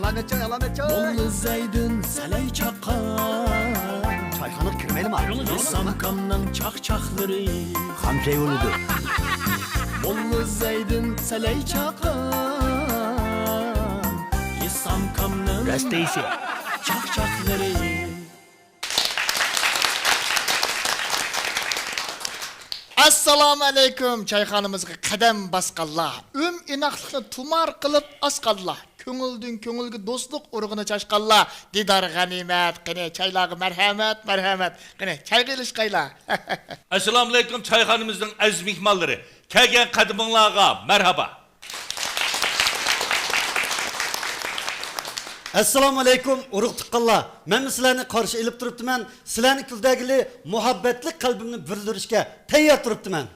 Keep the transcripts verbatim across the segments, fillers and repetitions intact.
ئالامەتچان، ئالامەتچان. موللا زەيدىن سەلەي چاققان. چايخانىغا كىرمەيلىما؟ ئىسامكامنىڭ چاقچاقلىرى. خام چاي بولىدۇ. موللا زەيدىن سەلەي چاققان. ئىسامكامنىڭ راست دەيسەن. چاقچاقلىرى. ئەسسالامۇ ئەلەيكۇم، چايخانىمىزغا قەدەم باسقانلار، ئۈم ئىناقلىقنى تۇمار قىلىپ ئاسقانلار، كۆڭۈلدىن كۆڭۈلگە دوستلۇق ئۇرۇقىنى چاچقانلار، دىدار غەنىيمەت، قېنى چايلارغا مەرھەمەت، مەرھەمەت، قېنى چايغا ئېلىشقايلا. ئەسسالامۇ ئەلەيكۇم، چايخانىمىزنىڭ ئەزىز مېھمانلىرى، كەلگەن قەدىمىڭلارغا مەرھابا. ئەسسالامۇ ئەلەيكۇم، ئۇرۇق تۇغقانلار. مەنمۇ سىلەرنى قارشى ئېلىپ تۇرۇپتىمەن. سىلەرنى كۈلدۈرگىلى مۇھەببەتلىك قەلبىمنى بۈرلىدۈرۈشكە تەييار تۇرۇپتىمەن.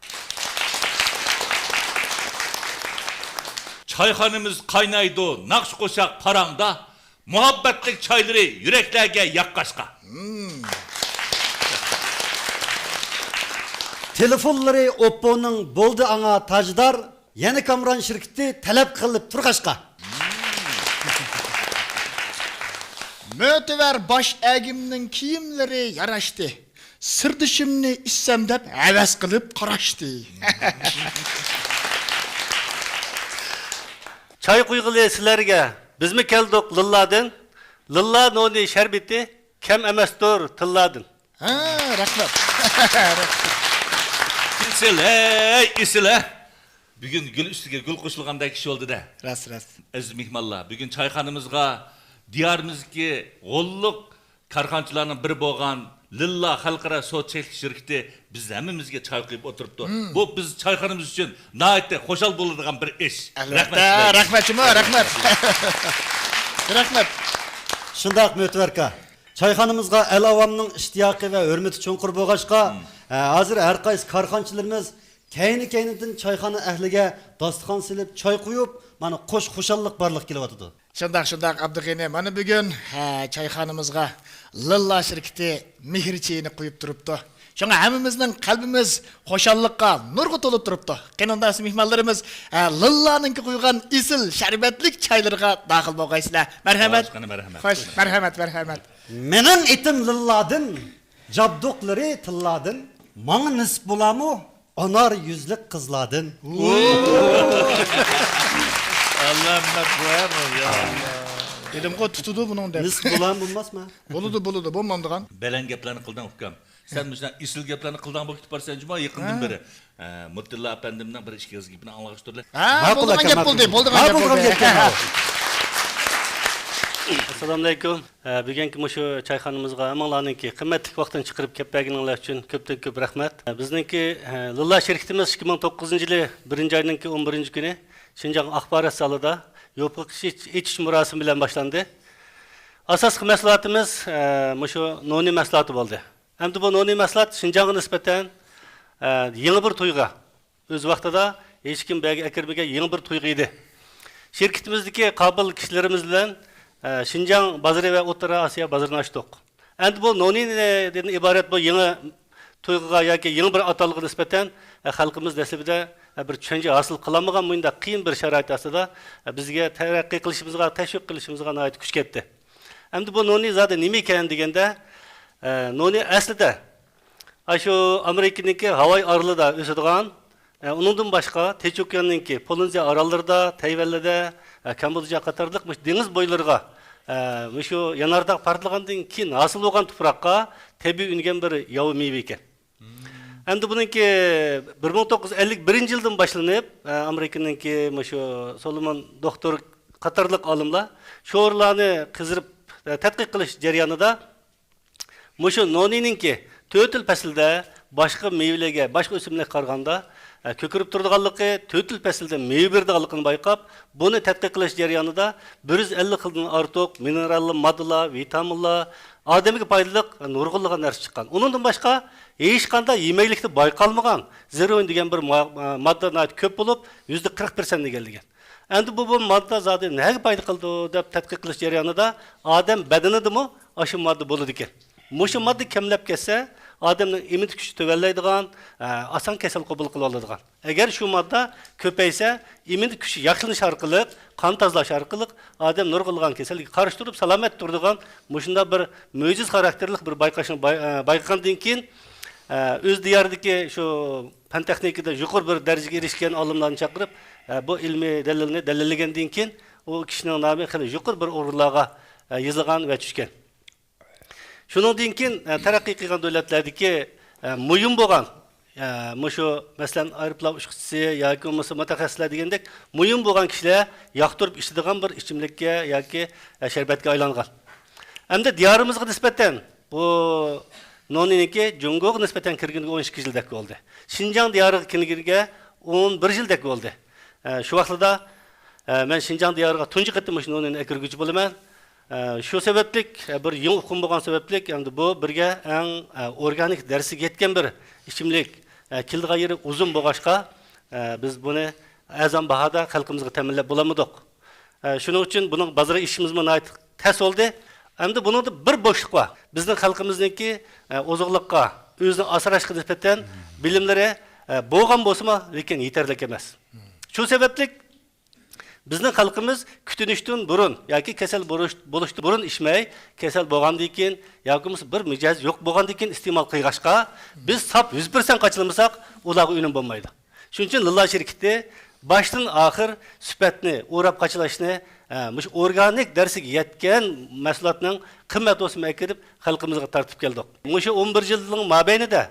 چايخانىمىز قاينايدۇ ناخشا قوشاق پاراڭدا، مۇھەببەتلىك چايلىرى يۈرەكلەرگە ياققاچقا. تېلېفونلىرى ئوپپونىڭ بولدى ئاڭا تاجدار. يەنە كامران شىركىتى تەلەپ قىلىپ تۇرغاچقا. مۆتىۋەر باش ئەگىمنىڭ كىيىملىرى ياراشتى. سىردىشىمنى ئىچسەم دەپ ھەۋەس قىلىپ قاراشتى. چاي قۇيغىلى سىلەرگە، بىزمۇ كەلدۇق لىللادىن. لىللا نونى شەربىتى كەم ئەمەستۇر تىللادىن. ھە، رەھمەت. ئېسىل، ھەي، ئېسىل، ھە. بۈگۈن گۈل ئۈستىگە گۈل قوشۇلغاندەك ئىش بولدى-دە. راست، راست. ئەزىز مېھمانلار، بۈگۈن چايخانىمىزغا دىيارىمىزدىكى غوللۇق كارخانىچىلارنىڭ بىرى بولغان لىللا خەلقئارا سودا چەكلىك شىركىتى بىز ھەممىمىزگە چاي قۇيۇپ ئولتۇرۇپتۇ. بۇ بىز چايخانىمىز ئۈچۈن ناھايىتى خۇشال بولىدىغان بىر ئىش. ئەلۋەتتە، رەھمەت سىلەرگە. رەھمەت جۇمۇ، رەھمەت. رەھمەت. شۇنداق، مۆتىۋەر ئاكا. چايخانىمىزغا ئەل ئاۋامنىڭ ئىشتىياقى ۋە ھۆرمىتى چوڭقۇر بولغاچقا، ئە، ھازىر ھەر قايسى كارخانىچىلىرىمىز كەينى-كەينىدىن چايخانا ئەھلىگە داستىخان سېلىپ، چاي قۇيۇپ، مانا، قوش خۇشاللىق بارلىققا كېلىۋاتىدۇ. شۇنداق، شۇنداق، ئابدۇغېنى. مانا بۈگۈن، ھە، چايخانىمىزغا لىللا شىركىتى مېھىر چېيىنى قۇيۇپ تۇرۇپتۇ. شۇڭا ھەممىمىزنىڭ قەلبىمىز خۇشاللىققا، نۇرغا تولۇپ تۇرۇپتۇ. قېنى ئۇنداق مېھمانلىرىمىز، ھە، لىللانىڭكى قۇيغان ئېسىل شەربەتلىك چايلىرىغا داخىل بولغايسىلەر. مەرھەمەت. خوش، قېنى، مەرھەمەت. خوش، مەرھەمەت، مەرھەمەت. مېنىڭ ئېتىم لىللادىن، جابدۇقلىرى تىللادىن، ماڭا نېسىپ بولامۇ ئانار يۈزلۈك قىزلاردىن. ئاللا، مەت بۇ ھە بۇ، يا ئاللا. دېدىمغۇ، تۇتىدۇ بۇنىڭ دەپ. نېسىپ بولامۇ بولماسمۇ؟ بولىدۇ، بولىدۇ، بولمامدىغان. بەلەن گەپلەرنى قىلدىڭ ئۇكام. سەن مۇشۇنداق ئېسىل گەپلەرنى قىلىدىغان بولۇپ كېتىپ بارسەن جۇمۇ، يېقىندىن بېرى. ئە، مۇتتىللا ئەپەندىمنىڭ بىر ئىككى ئېغىز گېپىنى ئاڭلىغۇچ تۇردى. ھە، ماقۇل بولىدىغان ئاكا، گەپ ماقۇل. بولدى، بولىدىغان گەپ ماقۇل بولدى. گەپ ئىكەن بۇ. ئەسسالامۇئەلەيكۇم. ئە، بۈگۈنكى مۇشۇ چايخانىمىزغا ھەممىڭلارنىڭكى قىممەتلىك ۋاقتىنى چىقىرىپ كەپ بەرگىنىڭلار ئۈچۈن كۆپتىن كۆپ رەھمەت. ئە، بىزنىڭكى، ئە، لىللا شىركىتىمىز ئىككى مىڭ توققۇزىنچى يىلى بىرىنچى ئاينىڭكى ئون بىرىنچى كۈنى شىنجاڭ ئاخبارات زالىدا يوپۇرغا ئېچىش مۇراسىمى بىلەن باشلاندى. ئاساسلىق مەھسۇلاتىمىز، ئە، مۇشۇ نونى مەھسۇلاتى بولدى. ئەمدى بۇ نونى مەھسۇلات شىنجاڭغا نىسبەتەن، ئە، يېڭى بىر تۇيغۇ. ئۆز ۋاقتىدا ھېچكىم بەرگە ئەكىرمىگەن يېڭى بىر تۇيغۇ ئىدى. شىركىتىمىزدىكى قابىل كىشىلىرىمىز بىلەن، ئە، شىنجاڭ بازىرى ۋە ئوتتۇرا ئاسىيا بازىرىنى ئاچتۇق. ئەمدى بۇ نونىدىن ئىبارەت بۇ يېڭى تۇيغۇغا ياكى يېڭى بىر ئاتالغۇغا نىسبەتەن، ئە، خەلقىمىز دەسلىپىدە، ئە، بىر چۈشەنچە ھاسىل قىلالمىغان مۇنداق قىيىن بىر شارائىت ئاستىدا، ئە، بىزگە تەرەققىي قىلىشىمىزغا، تەشۋىق قىلىشىمىزغا ناھايىتى كۈچ كەتتى. ئەمدى بۇ نونى زادى نېمە ئىكەن دېگەندە، ئە، نونى ئەسلىدە ئاشۇ ئامېرىكىنىڭكى ھاۋاي ئارىلىدا ئۆسىدىغان، ئە، ئۇنىڭدىن باشقا تىنچ ئوكياننىڭكى پولىنېزىيە ئاراللىرىدا، تەيۋەنلىدە، ئە، كامبودژا قاتارلىق مۇشۇ دېڭىز بويلىرىغا، ئە، مۇشۇ يانارتاغ پارتلىغاندىن كېيىن ھاسىل بولغان تۇپراققا تەبىئىي ئۈنگەن بىر ياۋا مېۋە ئىكەن. ئەمدى بۇنىڭكى بىر مىڭ توققۇز يۈز ئەللىك بىرىنچى يىلدىن باشلىنىپ، ئە، ئامېرىكىنىڭكى مۇشۇ سولومون دوختۇر قاتارلىق ئالىملار شورىلارنى قېزىپ، ئە، تەتقىق قىلىش جەريانىدا مۇشۇ نونىنىڭكى تۆت يىل پەسىلدە باشقا مېۋىلەرگە، باشقا ئۆسۈملۈككە قارىغاندا، ئە، كۆكىرىپ تۇرىدىغانلىقى، تۆت يىل پەسىلدە مېۋە بېرىدىغانلىقىنى بايقاپ، بۇنى تەتقىق قىلىش جەريانىدا بىر يۈز ئەللىك خىلدىن ئارتۇق مىنېرال ماددىلار، ۋىتامىنلار، ئادەمگە پايدىلىق نۇرغۇنلىغان نەرسە چىققان. ئۇنىڭدىن باشقا ھېچقانداق يېمەكلىكتە بايقالمىغان زېرۇئىن دېگەن بىر ما-، ماددا ناھايىتى كۆپ بولۇپ، يۈزدە قىرىق پىرسەنتنى ئىگىلىگەن. ئەمدى بۇ، بۇ ماددا زادى نەگە پايدا قىلىدۇ دەپ تەتقىق قىلىش جەريانىدا ئادەم بەدىنىدىمۇ ئاشۇ ماددا بولىدىكەن. مۇشۇ ماددا كەملەپ كەتسە، ئادەمنىڭ ئىممۇنىتېت كۈچى تۆۋەنلەيدىغان، ئە، ئاسان كېسەل قوبۇل قىلىۋالىدىغان. ئەگەر شۇ ماددا كۆپەيسە، ئىممۇنىتېت كۈچى ياخشىلىنىش ئارقىلىق، قان تازىلاش ئارقىلىق ئادەم نۇرغۇنلىغان كېسەلگە قارشى تۇرۇپ، سالامەت تۇرىدىغان مۇشۇنداق بىر مۆجىزە خاراكتېرلىك بىر بايقاشنى باي-، ئە، بايقىغاندىن كېيىن، ئە، ئۆز دىيارىدىكى شۇ پەن تېخنىكىدا يۇقىرى بىر دەرىجىگە ئېرىشكەن ئالىملارنى چاقىرىپ، ئە، بۇ ئىلمىي دەلىلنى دەلىللىگەندىن كېيىن، ئۇ كىشىنىڭ نامى خېلى يۇقىرى بىر ئورۇنلارغا، ئە، يېزىلغان ۋە چۈشكەن. شۇنىڭدىن كېيىن، ئە، تەرەققىي قىلغان دۆلەتلەردىكى، ئە، مۇھىم بولغان، ئە، مۇشۇ، مەسىلەن، ئايروپىلان ئۇچقۇچىسى ياكى بولمىسا مۇتەخەسسىسلەر دېگەندەك مۇھىم بولغان كىشىلەر ياقتۇرۇپ ئىچىدىغان بىر ئىچىملىككە ياكى، ئە، شەربەتكە ئايلانغان. ئەمدى دىيارىمىزغا نىسبەتەن بۇ نونىنىڭكى جۇڭگوغا نىسبەتەن كىرگىنىگە ئون ئىككى يىلدەك بولدى. شىنجاڭ دىيارىغا كىرگىنىگە ئون بىر يىلدەك بولدى. ئە، شۇ ۋاقتىدا، ئە، مەن شىنجاڭ دىيارىغا تۇنجى قېتىم مۇشۇ نونىنى ئەكىرگۈچى بولىمەن. ئە، شۇ سەۋەبلىك، ئە، بىر يېڭى ئۇقۇم بولغان سەۋەبلىك، ئەمدى بۇ بىرگە ئەڭ، ئە، ئورگانىك دەرىجىگە يەتكەن بىر ئىچىملىك، ئە، كېلىدىغان يېرى ئۇزۇن بولغاچقا، ئە، بىز بۇنى ئەرزان باھادا خەلقىمىزگە تەمىنلەپ بولالمىدۇق. ئە، شۇنىڭ ئۈچۈن بۇنىڭ بازارغا ئېشىشىمىزمۇ ناھايىتى تەس بولدى. ئەمدى بۇنىڭدا بىر بوشلۇق بار. بىزنىڭ خەلقىمىزنىڭكى، ئە، ئوزۇقلۇققا، ئۆزىنى ئاسراشقا نىسبەتەن بىلىملىرى، ئە، بولغان بولسىمۇ، لېكىن يېتەرلىك ئەمەس. شۇ سەۋەبلىك بىزنىڭ خەلقىمىز كۈتۈنۈشتىن بۇرۇن ياكى كېسەل بولۇش-، بولۇشتىن بۇرۇن ئىچمەي، كېسەل بولغاندىن كېيىن ياكى بولمىسا بىر مىجەز يوق بولغاندىن كېيىن ئىستېمال قىلغاچقا، بىز ساپ يۈز پىرسەنت قاچىلىمىساق، ئۇلارغا ئۈنۈم بولمايدۇ. شۇنىڭ ئۈچۈن لىللا شىركىتى باشتىن ئاخىر سۈپەتنى ئوراپ قاچىلاشنى، ئە، مۇشۇ ئورگانىك دەرىجىگە يەتكەن مەھسۇلاتنىڭ قىممەت بولسىمۇ ئەكىرىپ خەلقىمىزگە تارتىپ كەلدۇق. مۇشۇ ئون بىر يىلنىڭ مابەينىدە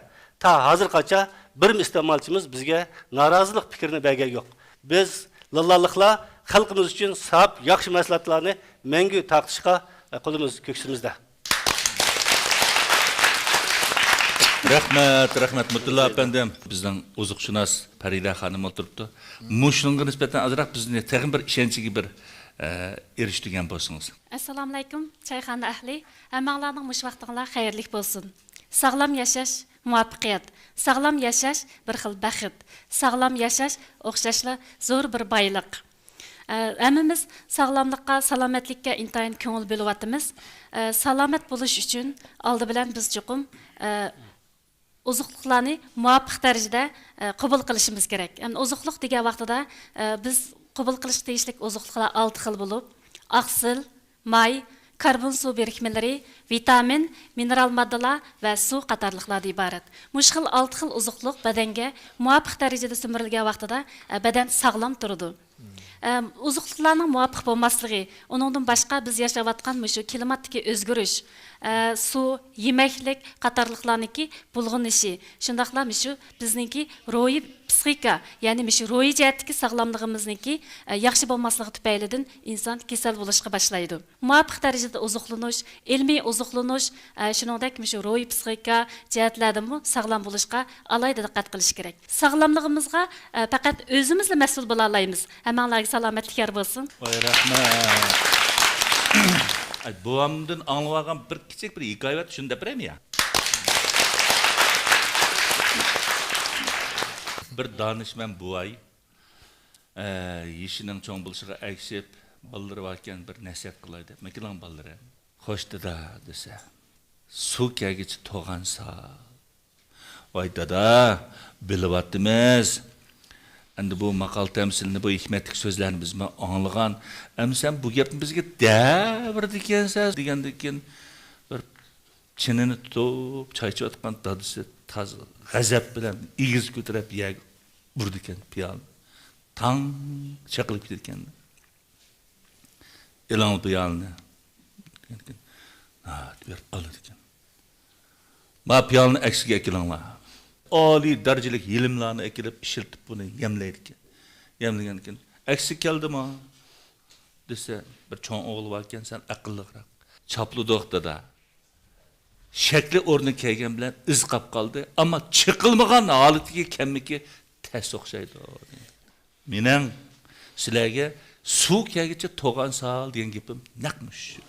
تا ھازىرغىچە بىرمۇ ئىستېمالچىمىز بىزگە نارازىلىق پىكرىنى بەرگەن يوق. بىز لىللالىقلار خەلقىمىز ئۈچۈن ساپ، ياخشى مەھسۇلاتلارنى مەڭگۈ تارقىتىشقا، ئە، قولىمىز كۆكسىمىزدە. رەھمەت، رەھمەت، مۇتىللا ئەپەندىم. بىزنىڭ ئوزۇقشۇناس پەرىدە خانىم ئولتۇرۇپتۇ. مۇشۇنىڭغا نىسبەتەن ئازراق بىزنى تېخىمۇ بىر ئىشەنچگە بىر، ئە، ئېرىشتۈرگەن بولسىڭىز. ئەسسالامۇئەلەيكۇم، چايخانا ئەھلى. ھەممىڭلارنىڭ مۇشۇ ۋاقتىڭلار خەيرلىك بولسۇن. ساغلام ياشاش، مۇۋەپپەقىيەت. ساغلام ياشاش، بىر خىل بەخت. ساغلام ياشاش، ئوخشاشلا زور بىر بايلىق. ئە، ھەممىمىز ساغلاملىققا، سالامەتلىككە ئىنتايىن كۆڭۈل بۆلۈۋاتىمىز. ئە، سالامەت بولۇش ئۈچۈن ئالدى بىلەن بىز چوقۇم، ئە، ئوزۇقلۇقلارنى مۇۋاپىق دەرىجىدە، ئە، قوبۇل قىلىشىمىز كېرەك. يەنى ئوزۇقلۇق دېگەن ۋاقتىدا، ئە، بىز قوبۇل قىلىشقا تېگىشلىك ئوزۇقلۇقلار ئالتە خىل بولۇپ، ئاقسىل، ماي، كاربون سۇ بىرىكمىلىرى، ۋىتامىن، مىنېرال ماددىلار ۋە سۇ قاتارلىقلاردىن ئىبارەت. مۇشۇ خىل ئالتە خىل ئوزۇقلۇق بەدەنگە مۇۋاپىق دەرىجىدە سۈمۈرۈلگەن ۋاقتىدا، ئە، بەدەن ساغلام تۇرىدۇ. ئە، ئوزۇقلۇقلارنىڭ مۇۋاپىق بولماسلىقى، ئۇنىڭدىن باشقا بىز ياشاۋاتقان مۇشۇ كىلىماتتىكى ئۆزگىرىش، ئە، سۇ، يېمەكلىك قاتارلىقلارنىڭكى بۇلغىنىشى، شۇنداقلا مۇشۇ بىزنىڭكى روھىي پسىخىكا، يەنى مۇشۇ روھىي جەھەتتىكى ساغلاملىقىمىزنىڭكى، ئە، ياخشى بولماسلىقى تۈپەيلىدىن ئىنسان كېسەل بولۇشقا باشلايدۇ. مۇۋاپىق دەرىجىدە ئوزۇقلىنىش، ئىلمىي ئوزۇقلىنىش، ئە، شۇنىڭدەك مۇشۇ روھىي پسىخىكا جەھەتلەردىمۇ ساغلام بولۇشقا ئالاھىدە دىققەت قىلىش كېرەك. ساغلاملىقىمىزغا، ئە، پەقەت ئۆزىمىزلا مەسئۇل بولالايمىز. ھەممەڭلارگە سالامەتلىك يار بولسۇن. ۋاي، رەھمەت. ئاي، بوۋامدىن ئاڭلىۋالغان بىر كىچىك بىر ھېكايە بار، شۇنى دەپ بېرەيمۇ يا؟ بىر دانىشمەن بوۋاي، ئە، يېشىنىڭ چوڭ بولۇشىغا ئەگىشىپ، بالىلىرى باركەن، بىر نەسىھەت قىلاي دەپ، مەكىلان بالىلىرى. خوش دادا، دېسە، سۇ كەلگىچە توغان سال. ۋاي دادا، بىلىۋاتىمىز. ئەمدى بۇ ماقال تەمسىلنى، بۇ ھېكمەتلىك سۆزلەرنى بىزمۇ ئاڭلىغان. ئەمدى سەن بۇ گەپنى بىزگە دەۋېرىدىكەنسەن، دېگەندىن كېيىن بىر چىنىنى تۇتۇپ، چاي ئىچىۋاتقان دادىسى تازا غەزەپ بىلەن ئېگىز كۆتۈرۈپ يەرگە ئۇرىدىكەن پىيالىنى. تاڭ چېقىلىپ كېتىدىكەن. ئېلىڭلار پىيالىنى. دېگەندىكىن، ناھايىتى بېرىپ ئالىدىكەن. ما پىيالىنى ئەكسىگە ئەكېلىڭلار. ئالىي دەرىجىلىك يېلىملارنى ئەكېلىپ ئىشلىتىپ بۇنى يەملەيدىكەن. يەملىگەندىكىن، ئەكسىگە كەلدىما؟ دېسە، بىر چوڭ ئوغلى باركەن، سەن ئەقىللىقراق. چاپلىدۇق دادا. شەكلى ئورنىغا كەلگەن بىلەن ئىز قاپ قالدى، ئەمما چېقىلمىغان ھالىتىگە كەلمىكى تەس ئوخشايدۇ. مېنىڭ سىلەرگە سۇ كەلگىچە توغان سال دېگەن گېپىم نەق مۇشۇ.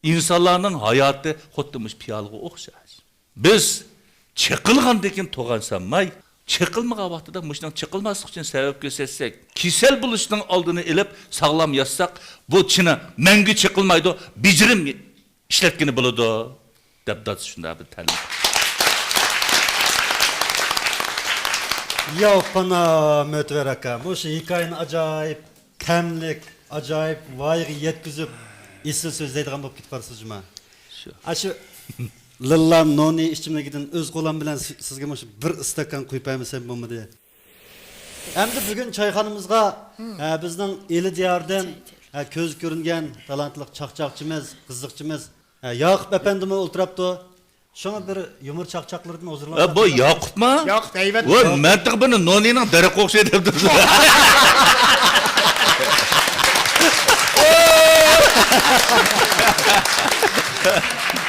ئىنسانلارنىڭ ھاياتى خۇددى مۇشۇ پىيالىغا ئوخشاش. بىز چېقىلغاندىن كېيىن توغان سالماي، چېقىلمىغان ۋاقتىدا مۇشۇنىڭ چېقىلماسلىقى ئۈچۈن سەۋەب كۆرسەتسەك، كېسەل بولۇشنىڭ ئالدىنى ئېلىپ ساغلام ياشىساق، بۇ چىنە مەڭگۈ چېقىلمايدۇ، بېجىرىم ئىشلەتكىلى بولىدۇ، دەپ دادىسى شۇنداق بىر تەلىم. ياۋ پانا مۆتىۋەر ئاكا، مۇشۇ ھېكايىنى ئاجايىپ تەملىك، ئاجايىپ ۋايىغا يەتكۈزۈپ، ئېسىل سۆزلەيدىغان بولۇپ كېتىپ بارسىز جۇما. شۇ. ئاشۇ لىللا نونى ئىچىملىكىدىن ئۆز قولۇم بىلەن سى-، سىزگە مۇشۇ بىر ئىستاكان قۇيۇپ بەرمىسەم بولمىدى. ئەمدى بۈگۈن چايخانىمىزغا، ئە، بىزنىڭ ئىلى دىيارىدىن، ئە، كۆزگە كۆرۈنگەن تالانتلىق چاقچاقچىمىز، قىزىقچىمىز، ئە، ياقۇپ ئەپەندىمۇ ئولتۇراپتۇ. شۇڭا بىر يۇمۇر چاقچاقلىرىدىن ھازىرلاپ، ئە، بۇ ياقۇپما؟ ياقۇپ، ھەيۋەت. ۋە مەنتىق بىرنى نونىنىڭ دەرىقىگە ئوخشايدۇ دەپتۇ.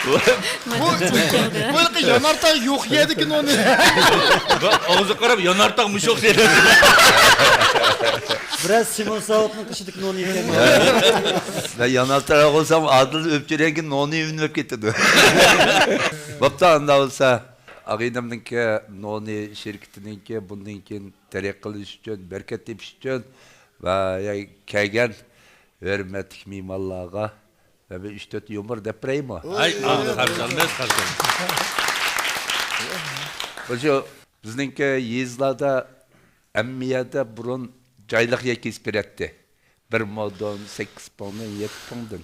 بۇ، بۇ يانارتاغ يوق يەردىكى نونى. ئاغزىغا قاراپ، يانارتاغ مۇشۇ ئوخشايدۇ. بىرەر سىمون ساۋۇتنىڭ قېشىدىكى نونى ئىكەن. مەن يانارتاغ بولسام، ئادىل ئۆپچۈرەڭگە نونى ئۈنۈپ كېتىدۇ. بوپتۇ، ئاندا بولسا، ئاغىنەمنىڭكى نونى شىركىتىنىڭكى بۇندىن كېيىن تەرەققىي قىلىش ئۈچۈن، بەرىكەت تېپىش ئۈچۈن ۋە كەلگەن ھۆرمەتلىك مېھمانلارغا مەن بىر ئۈچ تۆت يۇمۇر دەپ بېرەيمۇ؟ ھەي، قەرز ئالىمىز، قەرز ئالىمىز. مۇشۇ بىزنىڭكى يېزىلاردا ھەممە يەردە بۇرۇن جايلىق يەر كېسىپ بېرەتتى. بىر مودىن، سەككىز پۇڭدىن، يەتتە پۇڭدىن.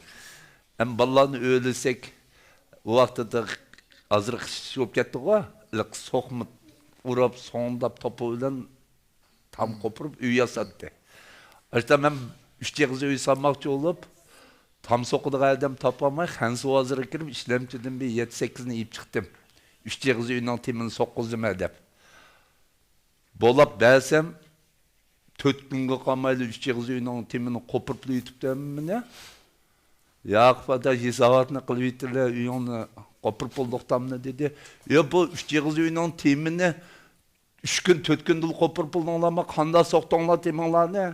ئەمما بالىلارنى ئۆيلىسەك، ئۇ ۋاقتىدا ھازىر قىش بولۇپ كەتتىغۇ، سوقما ئۇرۇپ، سوڭداپ، توپا بىلەن تام قوپۇرۇپ ئۆي ياساتتى. ئاشتا مەن ئۈچ ئېغىز ئۆي سالماقچى بولۇپ، تام سوقىدىغان ئادەم تاپالماي، خەنزۇ بازىرىغا كىرىپ، ئىشلەمچىدىن بىر يەتتە سەككىزنى يېيىپ چىقتىم. ئۈچ ئېغىز ئۆينىڭ تېمىنى سوققۇزىمەن دەپ. بولاپ بەرسەم، تۆت كۈنگە قالمايلا ئۈچ ئېغىز ئۆينىڭ تېمىنى قوپۇرۇپلا يېتىپتۇ ھەممىنى. ياقۇپ ئاداش، ھېساباتنى قىلىۋېتىلە، ئۆيۈڭنى قوپۇرۇپ بولدۇق تامنى، دېدى. يا، بۇ ئۈچ ئېغىز ئۆينىڭ تېمىنى ئۈچ كۈن، تۆت كۈندىلا قوپۇرۇپ بولدۇڭلارمۇ؟ قانداق سوقتۇڭلار تېمىڭلارنى؟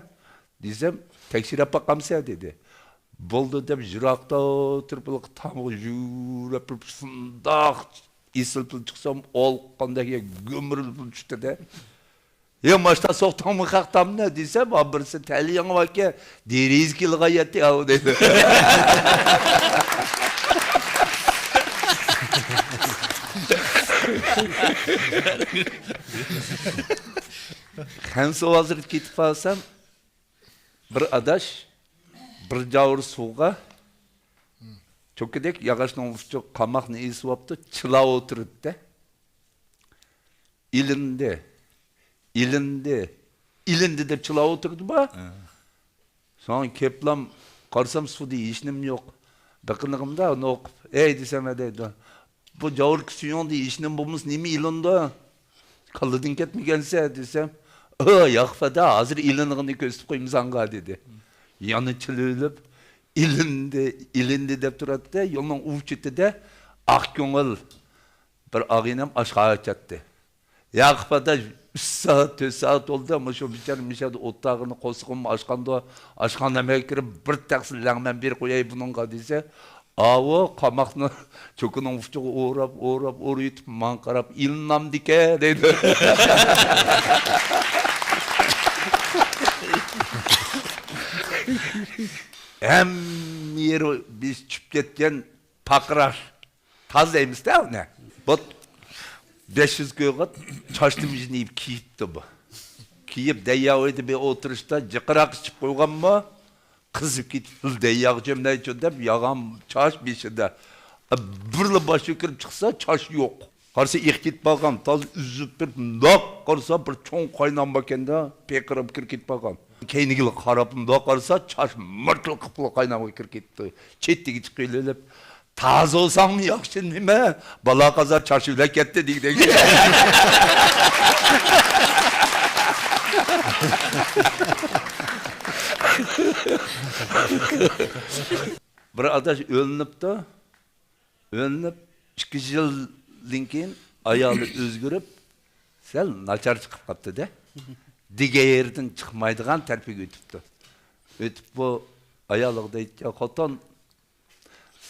دېسەم، تەكشۈرۈپ باقامسەن، دېدى. بولدى دەپ، يىراقتا تۇرۇپ، تامغا يۈگۈرۈپ، شۇنداق ئېسىل پۇل چىقسام، ئالقاندەك يەر گۈمۈرۈل پۇل چۈشتى-دە. يا، ماشتا سوقتۇڭمۇ خەق تامنى؟ دېسەم، ھا، بىرسى تەلىيىڭ باركەن، دېرىزە كېلىغان يەتتى، ئاۋۇ، دەيدۇ. خەنزۇ بازىرىغا كېتىپ قالسام، بىر ئاداش بىر جاۋۇر سۇغا چوكىدەك ياغاچنىڭ ئۇچىغا قاماقنى ئېسىۋاپتۇ، چىلاپ ئولتۇرىدۇ-دە. ئېلىندى، ئېلىندى، ئېلىندى دەپ چىلاپ ئولتۇرىدۇ-بۇ. ھە. سوڭ كېلىپلام قارىسام، سۇدا ھېچنېمە يوق. بېقىنغىنىمدا ئۇنى ئوقۇپ، ئەي دېسەم، دەيدۇ، بۇ جاۋۇركى سۈيۈڭدە ھېچنېمە بولمىسا، نېمە ئېلىندى؟ كاللىدىن كەتمىگەنسەن دېسەم، ئۇ، ياقۇپ ئادا، ھازىر ئېلىنغىنىنى كۆرسىتىپ قويىمەن ساڭا، دېدى. يەنە چىلىۋېلىپ، ئېلىندى، ئېلىندى دەپ تۇراتتى. يولنىڭ ئۇ چېتىدە ئاق كۆڭۈل بىر ئاغىنەم ئاشخانا ئاچاتتى. ياقۇپ ئادا، ئۈچ سائەت، تۆت سائەت بولدى، مۇشۇ بىچارە مۇشۇ يەردە ئولتۇرغىنى، قورسىقىممۇ ئاچقاندۇ، ئاشخانا نەمەگە كىرىپ، بىر تەخسە لەڭمەن بېرىپ قوياي بۇنىڭغا، دېسە، ئاۋۇ قاماقنى چوكىنىڭ ئۇچىغا ئوراپ، ئوراپ، ئورىۋېتىپ، ماڭا قاراپ، ئېلىنامدىكەن، دەيدۇ. ھەممە يېرى بېشى چۈشۈپ كەتكەن پاقىراش. تازىلايمىز-دە ئۇنى. بۇ بەش يۈز كويغا چاچنى مىجىنى يېيىپ كىيىپتۇ بۇ. كىيىپ، دەييا ئۆيدە بىر ئولتۇرۇشتا جىقراق ئىچىپ قويغانمۇ، قىزىپ كېتىپ، دەيياغا چۆمدەيچۇ دەپ، ياغان چاچ بېشىدا. بىرلا باش كۆتۈرۈپ چىقسا، چاچ يوق. قارىسا، ئېقىپ كېتىپ قالغان، تازا ئۈزۈپ بېرىپ، مۇنداق قارىسا، بىر چوڭ قاينام باركەن-دە، پىرقىراپ كىرىپ كېتىپ قالغان. كەينىگىلا قاراپ، مۇنداق قارىسا، چاچ مىرتىلقىپ قاينامغا كىرىپ كېتىپتۇ. چېتىگە چىقىۋېلىپ، تازا بولساڭمۇ ياخشى نېمە؟ بالا قازا چاچ بىلەن كەتتى دېگۈدەك. بىر ئاداش ئۆلۈنۈپتۇ. ئۆلۈنۈپ ئىككى يىلدىن كېيىن ئايالى ئۆزگىرىپ، سەل ناچار چىقىپ قاپتۇ-دە. دېگەن يېرىدىن چىقمايدىغان تەرىپىگە ئۆتۈپتۇ. ئۆتۈپ بۇ ئايالىغا دەيدىكەن، خوتۇن،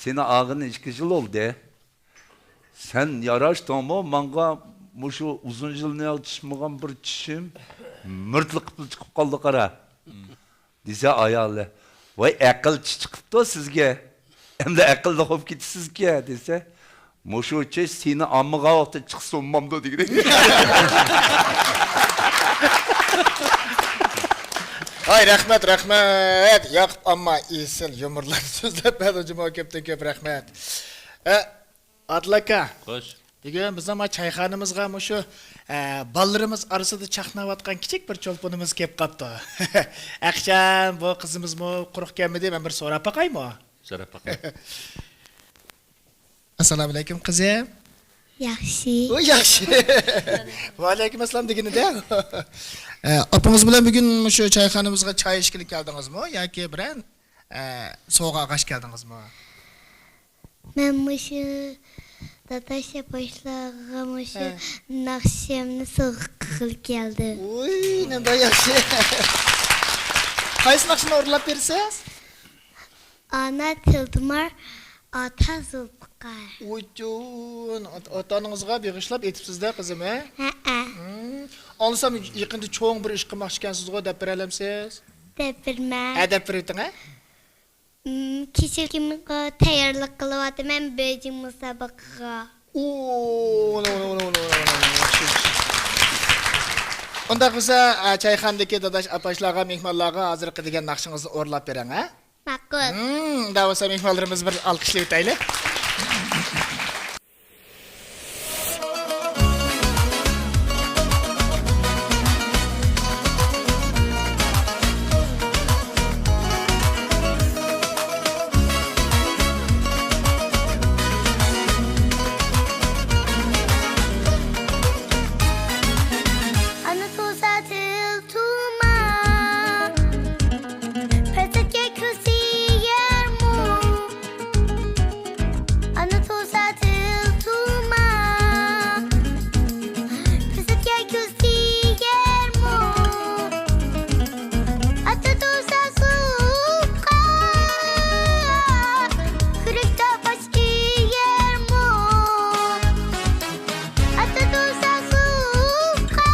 سېنى ئالغىنى ئىككى يىل بولدى. سەن ياراشتىڭمۇ ماڭا، مۇشۇ ئۇزۇن يىلنى چىشمىغان بىر چىشىم مىرتلىقىپلا چىقىپ قالدى، قارا. دېسە ئايالى، ۋاي، ئەقىل چىش چىقىپتۇ سىزگە. ئەمدى ئەقىللىق بولۇپ كېتىسىزكەن، دېسە، مۇشۇ چىش سېنى ئالمىغان ۋاقىتتا چىقسا بولمامدۇ، دېگۈدەك. ھاي، رەھمەت، رەھمەت. ياقۇپ ئامما ئېسىل يۇمۇرلارنى سۆزلەپ بەردى جۇمۇ، كۆپتىن كۆپ رەھمەت. ئە، ئادىل ئاكا. خوش. بۈگۈن بىزنىڭ ما چايخانىمىزغا مۇشۇ، ئە، بالىلىرىمىز ئارىسىدا چاقناۋاتقان كىچىك بىر چولپىنىمىز كېلىپ قاپتۇ. ئەخشەم، بۇ قىزىمىزمۇ قۇرۇق كەلمىدى، مەن بىر سوراپ باقايمۇ؟ سوراپ باقاي. ئەسسالامۇئەلەيكۇم، قىزىم. ياخشى. ئۇ ياخشى. ۋەئەلەيكۇم ئەسسالام دېگىنىدە. ئە، ئاپىڭىز بىلەن بۈگۈن مۇشۇ چايخانىمىزغا چاي ئىچكىلى كەلدىڭىزمۇ ياكى بىرەر، ئە، سوۋغا ئالغاچ كەلدىڭىزمۇ؟ مەن مۇشۇ داداش ئاپاشلارغا مۇشۇ ھە. ناخشامنى سوۋغا قىلغىلى كەلدىم. ۋۇي، نېمانداق ياخشى. قايسى ناخشىنى ئورۇنلاپ بېرىسىز؟ ئانا تىلتۇمار، ئاتا زۇلپىقار. ۋۇيجۇن، ئات-، ئاتا-ئانىڭىزغا بېغىشلاپ ئېيتىپسىز-دە، قىزىم، ھە؟ ھەئە. ھىم. ئاڭلىسام، يېقىندا چوڭ بىر ئىش قىلماقچىكەنسىزغۇ، دەپ بېرەلەمسىز؟ دەپ بېرىمەن. ھە، دەپ بېرىۋېتىڭ، ھە؟ ھىم، كېچىلىكىمغا تەييارلىق قىلىۋاتىمەن، بېيجىڭ مۇسابىقىگە. ئۇ، ئۇنى، ئۇنى، ئۇنى، ئۇنى، ئۇنى، ئۇنى، ياخشى، ياخشى. ئۇنداق بولسا، ئە، چايخانىدىكى داداش ئاپاشلارغا، مېھمانلارغا ھازىرقى دېگەن ناخشىڭىزنى ئورۇنلاپ بېرىڭ، ھە؟ ماقۇل. ھىم، ئۇنداق بولسا مېھمانلىرىمىزنى بىر ئالقىشلاۋېتەيلى. ئانا تۇغسا تىل تۇما، پەرزەنتكە كۆز تىيەرمۇ؟ ئانا تۇغسا تىل تۇما، پەرزەنتكە كۆز تىيەرمۇ؟ ئاتا تۇغسا سۇغا، كۆرۈكتە باش ئىيەرمۇ؟ ئاتا تۇغسا سۇغا،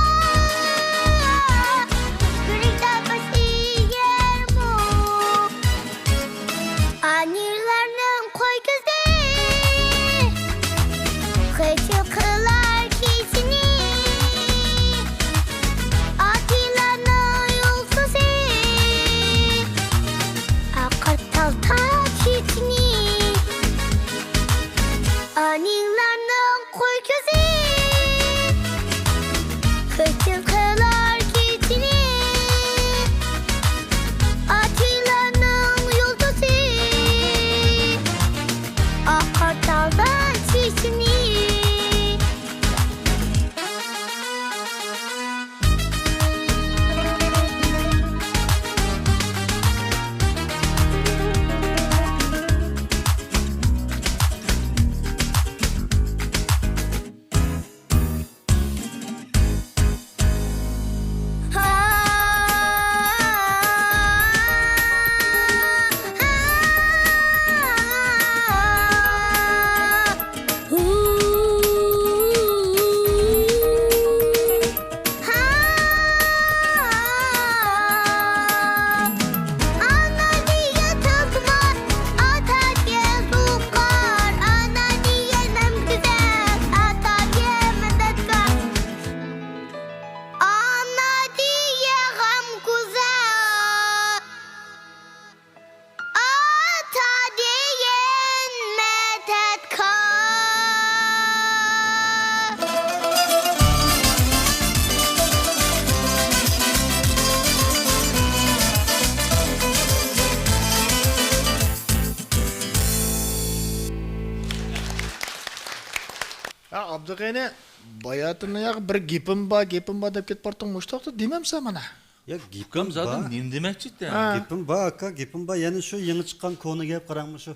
كۆرۈكتە باش ئىيەرمۇ؟ ئانىلارنىڭ قوي كۆزى خىجىل قىلار كېچىنى، ئاتىلارنىڭ يۇلتۇزى ئاقار تال تاش ئىچىنى. ئانىلارنىڭ قوي كۆزى خىجىل قىلار كېچىنى، ئاتىلارنىڭ يۇلتۇزى ئاقار تال تاش ئىچىنى. ئانا دېگەن تىلتۇمار، ئاتا دېگەن زۇلپىقار، ئانا دېگەن نەم گۈزەل، ئاتا دېگەن مەدەتكار. ئانا دېگەن غەمگۈزەر، ئاتا دېگەن مەدەتكار. ھە، ئابدۇغېنى، باياتىن ياق بىر گېپىم بار، گېپىم بار دەپ كېتىپ بارتىڭ، مۇشۇ توختى دېمەمسەن مانا. يا، گېپىم زادى بار. نېمە دېمەكچىدى؟ ھە. گېپىم بار، ئاكا، گېپىم بار. يەنە شۇ يېڭى چىققان كونا گەپ، قاراڭمۇ شۇ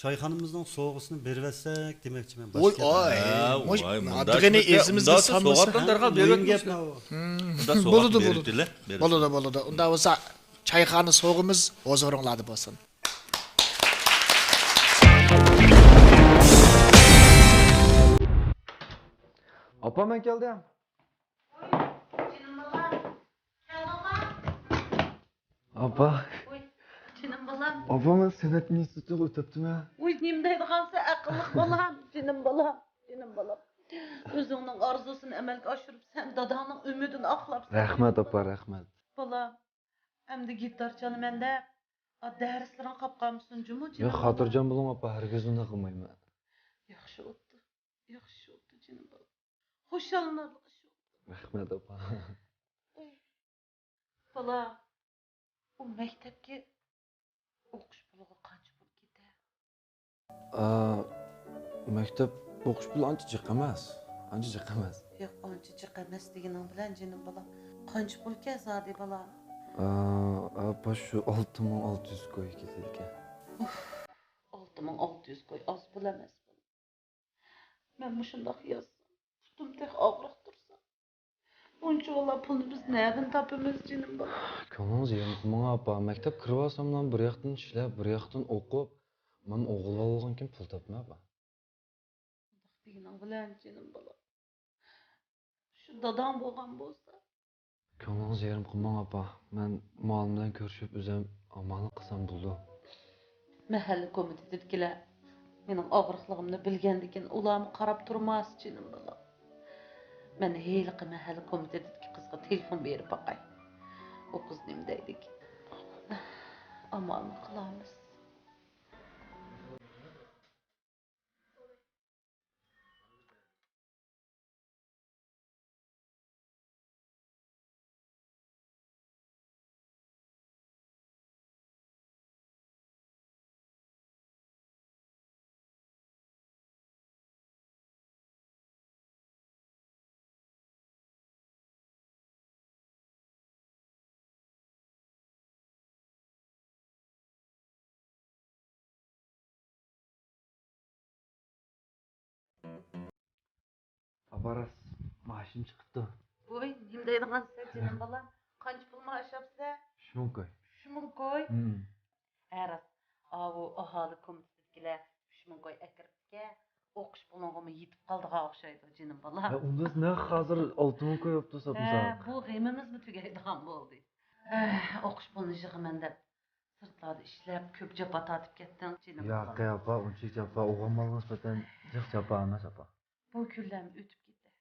چايخانىمىزنىڭ سوۋغىسىنى بېرىۋەتسەك دېمەكچىمەن، ۋوي، باشقا گەپ ئاي. ھە، مۇش-، ۋاي، مۇنداق دېگىنى گېپىدە، ئېسىمىزگە مۇنداق سالمىسا. سوۋغاتنى دەرھال مۇھىم بېرىۋەتمىسە. گەپ ماۋۇ. ھىم. مۇنداق بولىدۇ، سوۋغاتنى بولىدۇ. بېرىۋېتىلە، بېرىۋېتىلە. بولىدۇ، بولىدۇ. ئۇنداق بولسا، چايخانا سوۋغىمىز ھۇزۇرۇڭلاردا بولسۇن. ئاپا، مەن كەلدىم. ئاپا. ۋوي، جېنىم بالام. ئاپا، مەن سەنئەت ئىنستىتۇتىغا ئۆتۈپتىمەن. ۋوي، نېمە دەيدىغانسەن، ئەقىللىق بالام، جېنىم بالام، جېنىم بالام. ئۆزۈڭنىڭ ئارزۇسىنى ئەمەلگە ئاشۇرۇپ، سەن داداڭنىڭ ئۈمىدىنى ئاقلاپسەن. رەھمەت، ئاپا، رەھمەت. بالا، ئەمدى گىتار چالىمەن دەپ، ئا، دەرسلىرىڭ قاپ قالمىسۇن جۇمۇ، جېنىم. ياق، خاتىرجەم بولۇڭ، ئاپا، ھەرگىز ئۇنداق قىلمايمەن. ياخشى بوپتۇ، ياخشى بوپتۇ، جېنىم بالام. خۇشاللىنارلىق ئىش بوپتۇ. رەھمەت، ئاپا. ئوي، بالا، ئۇ مەكتەپكە ئوقۇش پۇلىغا قانچە پۇل كېتە؟ ئا، مەكتەپ ئوقۇش پۇلى ئانچە جىق ئەمەس. ئانچە جىق ئەمەس. ياق، ئانچە جىق ئەمەس دېگىنىڭ بىلەن، جېنىم بالا. قانچە پۇلكەن زادى، بالا؟ ئا، ئاپا، شۇ ئالتە مىڭ ئالتە يۈز كوي كېتىدىكەن. ئۇف، ئالتە مىڭ ئالتە يۈز كوي ئاز پۇل ئەمەس. مەن مۇشۇنداق يازسام، پۇتۇم تېخى ئاغرىق تۇرسا، ئۇنچىۋالا پۇلنى بىز نەدىن تاپىمىز، جېنىم بالا؟ كۆڭلىڭىز يېرىم قىلماڭ، ئاپا. مەكتەپ كىرىۋالساملا بىر ياقتىن ئىشلەپ، بىر ياقتىن ئوقۇپ، مانا ئوغۇل بالىلىغان كېيىن پۇل تاپىمەن، ئاپا. ئۇنداق دېگىنىڭ بىلەن، جېنىم بالا، شۇ داداڭ بولغان بولسا. كۆڭلىڭىز يېرىم قىلماڭ، ئاپا. مەن مۇئەللىم بىلەن كۆرۈشۈپ، ئۆزۈم ئامانلىق قىلسام بولىدۇ. مەھەللە كومىتېتىدىكىلەر مېنىڭ ئاغرىقلىقىمنى بىلگەندىكىن، ئۇلارمۇ قاراپ تۇرماس، جېنىم بالام. مەن ھېلىقى مەھەللە كومىتېتىدىكى قىزغا تېلېفون بېرىپ باقاي. ئۇ قىز نېمە دەيدىكىن؟ ئامانلىق قىلارمىز. ئاپا، راست، مائاشىم چىقىپتۇ. ۋوي، نېمە دەيدىغانسەن، جېنىم بالام؟ قانچە پۇل مائاش ئاپسەن؟ ئۈچ مىڭ كوي. ئۈچ مىڭ كوي؟ ھىم. ھە، راست. ئاۋۇ ئاھالە كومىتېتىدىكىلەر ئۈچ مىڭ كوي ئەكىرىپتىكەن. ئوقۇش پۇلۇڭغىمۇ يېتىپ قالىدىغان ئوخشايدۇ، جېنىم بالام. ھە، ئۇنداز نەق ھازىر ئالتە مىڭ كوي بوپتۇ، ھە، ساتمىساق. بۇ غېمىمىزمۇ تۈگەيدىغان بولدى. ھە، ئوقۇش پۇلىنى يىغىمەن دەپ سىرتلاردا ئىشلەپ، كۆپ جاپا تارتىپ كەتتىڭ، جېنىم بالام. ياق، ئاپا، ئۇنچىلىك جاپا ئوغۇل بالىغا نىسبەتەن جىق جاپا ئەمەس، ئاپا. بۇ كۈنلەرمۇ ئۆتۈپ كېتەر.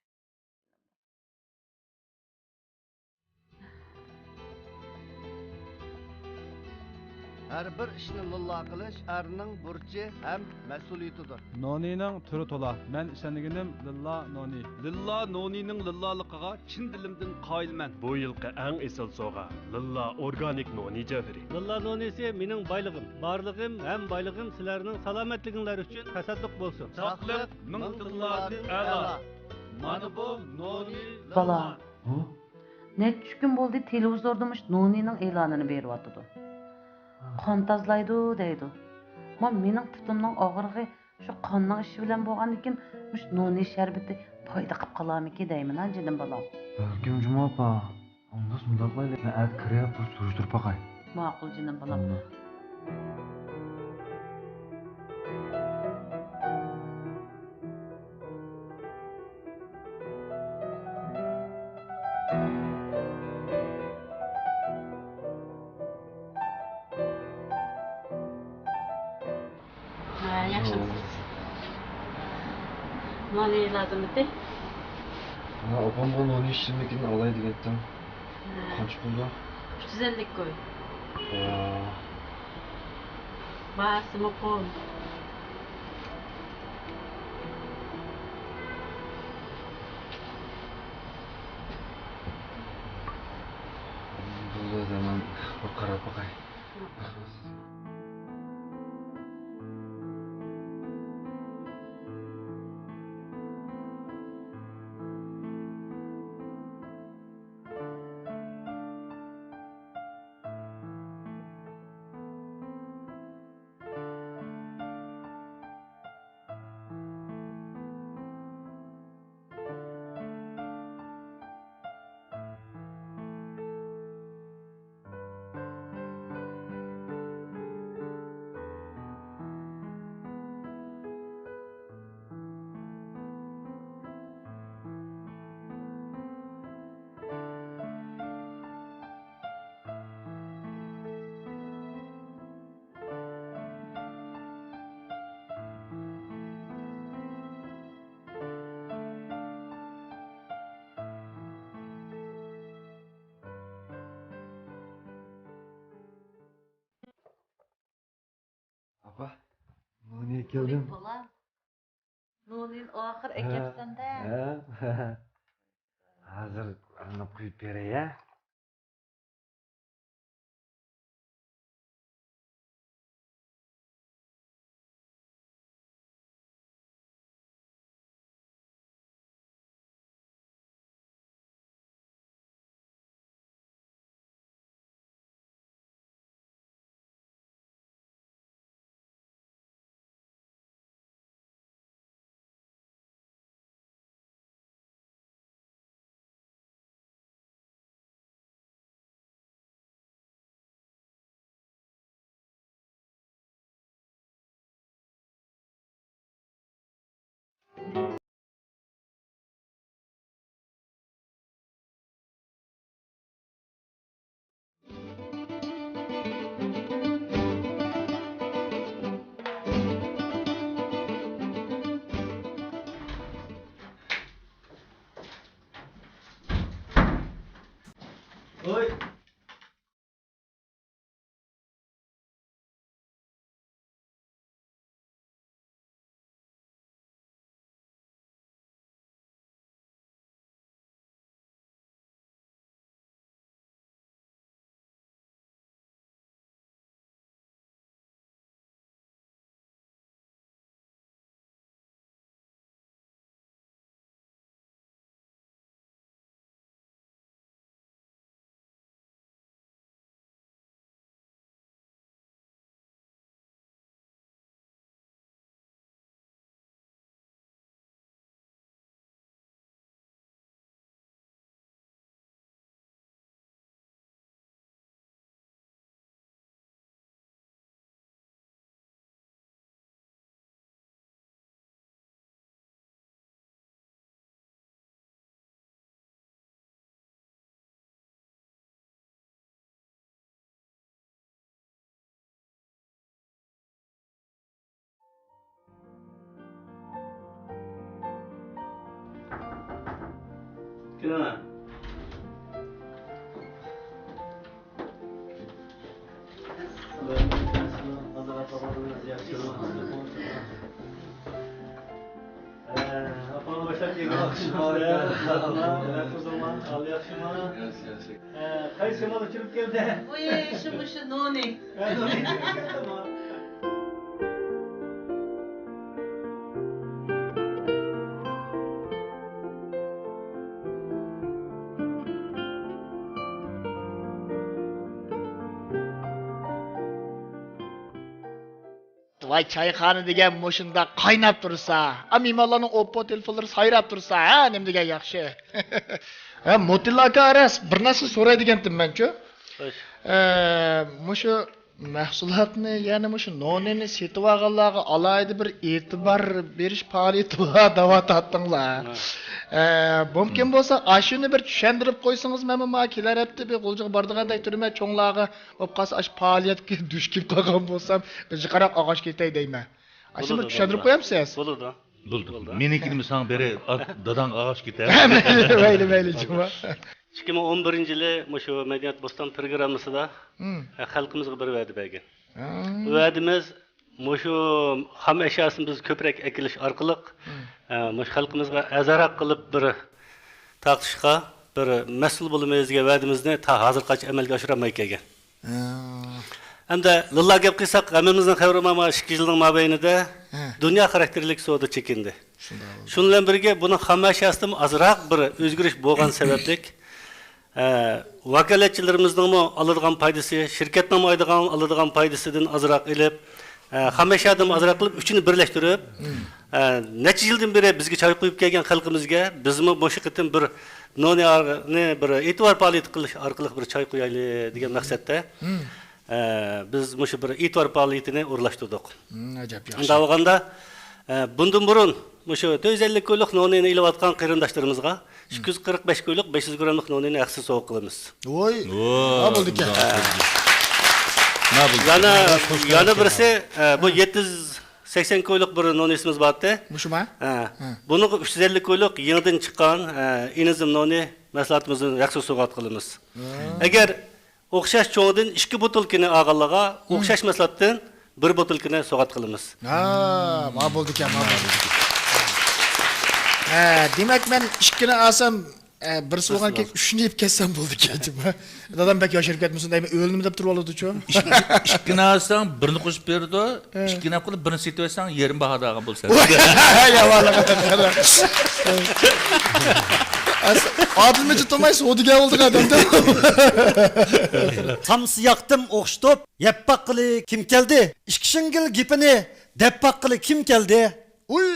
ھەر بىر ئىشنى لىللا قىلىش ئەرنىڭ بۇرچى ھەم مەسئۇلىيىتىدۇر. نونىنىڭ تۈرى تولا. مەن ئىشەنگىنىم لىللا نونى. لىللا نونىنىڭ لىللالىقىغا چىن دىلىمدىن قايىلمەن. بۇ يىلقى ئەڭ ئېسىل سوۋغا، لىللا ئورگانىك نونى جەۋھىرى. لىللا نونىسى مېنىڭ بايلىقىم، بارلىقىم ھەم بايلىقىم سىلەرنىڭ سالامەتلىكىڭلار ئۈچۈن تەسەددۇق بولسۇن. ساقلىق مىڭ تىللاردىن ئەلا. مانا بۇ نونى لىللا. بالا. ھە؟ نەچچە كۈن بولدى تېلېۋىزوردا مۇشۇ نونىنىڭ ئېلانىنى بېرىۋاتىدۇ. قان تازىلايدۇ دەيدۇ. ما مېنىڭ پۇتۇمنىڭ ئاغرىقى شۇ قاننىڭ ئىشى بىلەن بولغاندىكىن، مۇشۇ نونى شەربىتى پايدا قىپ قالارمىكىن دەيمەن، جېنىم بالام. بەلكىم جۇمۇ ئاپا. ئۇنداق مۇنداق قىلايلى، مەن ئەتە كىرىپ بىر سۈرۈشتۈرۈپ باقاي. ماقۇل، جېنىم بالام. مم. ھە، ياخشىمۇسىز؟ نونى لازىممىدى؟ ھە، ئاپامغا نونى ئىشلىمىكىنى ئالاي دېگەنتىم. ھە. قانچە پۇل بۇ؟ ئۈچ يۈز ئەللىك كوي. ۋا. باھاسى مۇقىم. بولدى، مەن بىر قاراپ باقاي. ۋاھ، نونى كەلدىم. بولام. نونىنى ئاخىر ئەكەپسەن-دە. ھە، ھە. ھازىر ئاندىن قۇيۇپ بېرەي، ھە. ھوي. كىرىڭە. ئاپاڭ باشلاپ كەلگەن. ياخشىمۇ؟ ياخشىمۇ؟ قايسى شامال ئۇچۇرۇپ كەلدى؟ ۋۇي، شۇ مۇشۇ نونى. ۋاي، چايخانا دېگەن مۇشۇنداق قايناپ تۇرسا، ئا، مېھمانلارنىڭ ئوپپو تېلېفونلىرى سايراپ تۇرسا، ھە، نېمە دېگەن ياخشى. ھە، مۇتىللا ئاكا، راست بىر نەرسە سوراي دېگەنتىم مەنچۇ. خوش. ئە، مۇشۇ مەھسۇلاتنى، يەنى مۇشۇ نونىنى سېتىۋالغانلارغا ئالاھىدە بىر ئېتىبار بېرىش پائالىيىتى بار دەۋاتاتتىڭلار. ھە. ئە، مۇمكىن بولسا، ئاشۇنى بىر چۈشەندۈرۈپ قويسىڭىز، مەنمۇ ما كېلەر ھەپتە بىر غۇلجىغا بارىدىغاندەك تۇرىمەن، چوڭلارغا بولۇپ قالسا، ئاشۇ پائالىيەتكە دۈچ كېلىپ قالغان بولسام، بىر جىقراق ئاغاچ كېتەي دەيمەن. ئاشۇنى بىر چۈشەندۈرۈپ قويامسىز؟ بولىدۇ. بولىدۇ. بولدى. مېنىڭكىنىمۇ ساڭا بېرەي، داداڭ ئاغاچ كېتەر. مەيلى، مەيلى، مەيلى، جۇمۇ. ئىككى مىڭ ئون بىرىنچى يىلى مۇشۇ مەدەنىيەت بوستان پىروگراممىسىدا، مم، خەلقىمىزغا بىر ۋەدە بەرگەن. ھە. ۋەدىمىز مۇشۇ خام ئەشياسىنى بىز كۆپرەك ئەكېلىش ئارقىلىق، مم، مۇشۇ خەلقىمىزغا ئەرزانراق قىلىپ بىر تارقىتىشقا بىر مەسئۇل بولىمىز دېگەن ۋەدىمىزنى تا ھازىرغىچە ئەمەلگە ئاشۇرالماي كەلگەن. ھە. ئەمدى لىللا گەپ قىلساق، ھەممىمىزنىڭ خەۋىرى بار، مانا ئىككى يىلنىڭ مابەينىدە، ھە، دۇنيا خاراكتېرلىك سودا چېكىندى. شۇنداق بولدى. شۇنىڭ بىلەن بىرگە، بۇنىڭ خام ئەشياسىدىمۇ ئازراق بىر ئۆزگىرىش بولغان سەۋەبلىك، ئە، ۋاكالەتچىلىرىمىزنىڭمۇ ئالىدىغان پايدىسى، شىركەتنىڭمۇ ئايدىغان، ئالىدىغان پايدىسىدىن ئازراق ئېلىپ، ئە، خام ئەشيادىن ئازراق قىلىپ، ئۈچىنى بىرلەشتۈرۈپ، مم، ئە، نەچچە يىلدىن بېرى بىزگە چاي قۇيۇپ كەلگەن خەلقىمىزگە بىزمۇ مۇشۇ قېتىم بىر نونىنى بىر ئېتىبار پائالىيىتى قىلىش ئارقىلىق بىر چاي قۇيايلى دېگەن مەقسەتتە، مم، ئە، بىز مۇشۇ بىر ئېتىبار پائالىيىتىنى ئورۇنلاشتۇردۇق. مم، ئەجەب ياخشى. شۇنداق بولغاندا، ئە، بۇندىن بۇرۇن مۇشۇ تۆت يۈز ئەللىك كويلۇق نونىنى ئېلىۋاتقان قېرىنداشلىرىمىزغا ئىككى يۈز قىرىق بەش كويلۇق بەش يۈز گراملىق نونىنى ھەقسىز سوۋغا قىلىمىز. ۋوي! ۋوي! ھا، بولدىكەن. ھا، بولدى. يەنە، يەنە بىرسى، ئە، بۇ يەتتە يۈز سەكسەن كويلۇق بىر نونىسىمىز بارتى. مۇشۇما؟ ھە. ھە. بۇنىڭغا ئۈچ يۈز ئەللىك كويلۇق يېڭىدىن چىققان، ئە، ئىنىزىم نونى مەھسۇلاتىمىزنى ھەقسىز سوۋغات قىلىمىز. ھە. ئەگەر ئوخشاش چوڭىدىن ئىككى بوتۇلكىنى ئالغانلارغا، ھە، ئوخشاش مەھسۇلاتتىن بىر بوتۇلكىنى سوۋغات قىلىمىز. ھا، ما بولدىكەن، ما بولدىكەن. ھە، دېمەك، مەن ئىككىنى ئالسام، ئە، بىرسى بولغان كېيىن ئۈچنى ئېلىپ كەتسەم بولدىكەن جۇمۇ. دادام بەك ياشىرىپ كەتمىسۇن دەيمەن، ئۆلىمۇ دەپ تۇرۇۋالىدۇچۇ. ئىككىنى ئالساڭ، بىرنى قوشۇپ بېرىدۇ. ھە. ئىككىنى ئالىپ قېلىپ، بىرنى سېتىۋەتسەڭ، يېرىم باھادا ئالغان بولىسەن. ياۋانلىق. ئادىل مىجىت تۇرماي سودىگەر بولدى ئادەمدە. تامسا ياقتىم ئوخشىتىپ، يەپ باققىلى كىم كەلدى؟ ئىككى شىڭگىل گېپىنى دەپ باققىلى كىم كەلدى؟ ئۇي،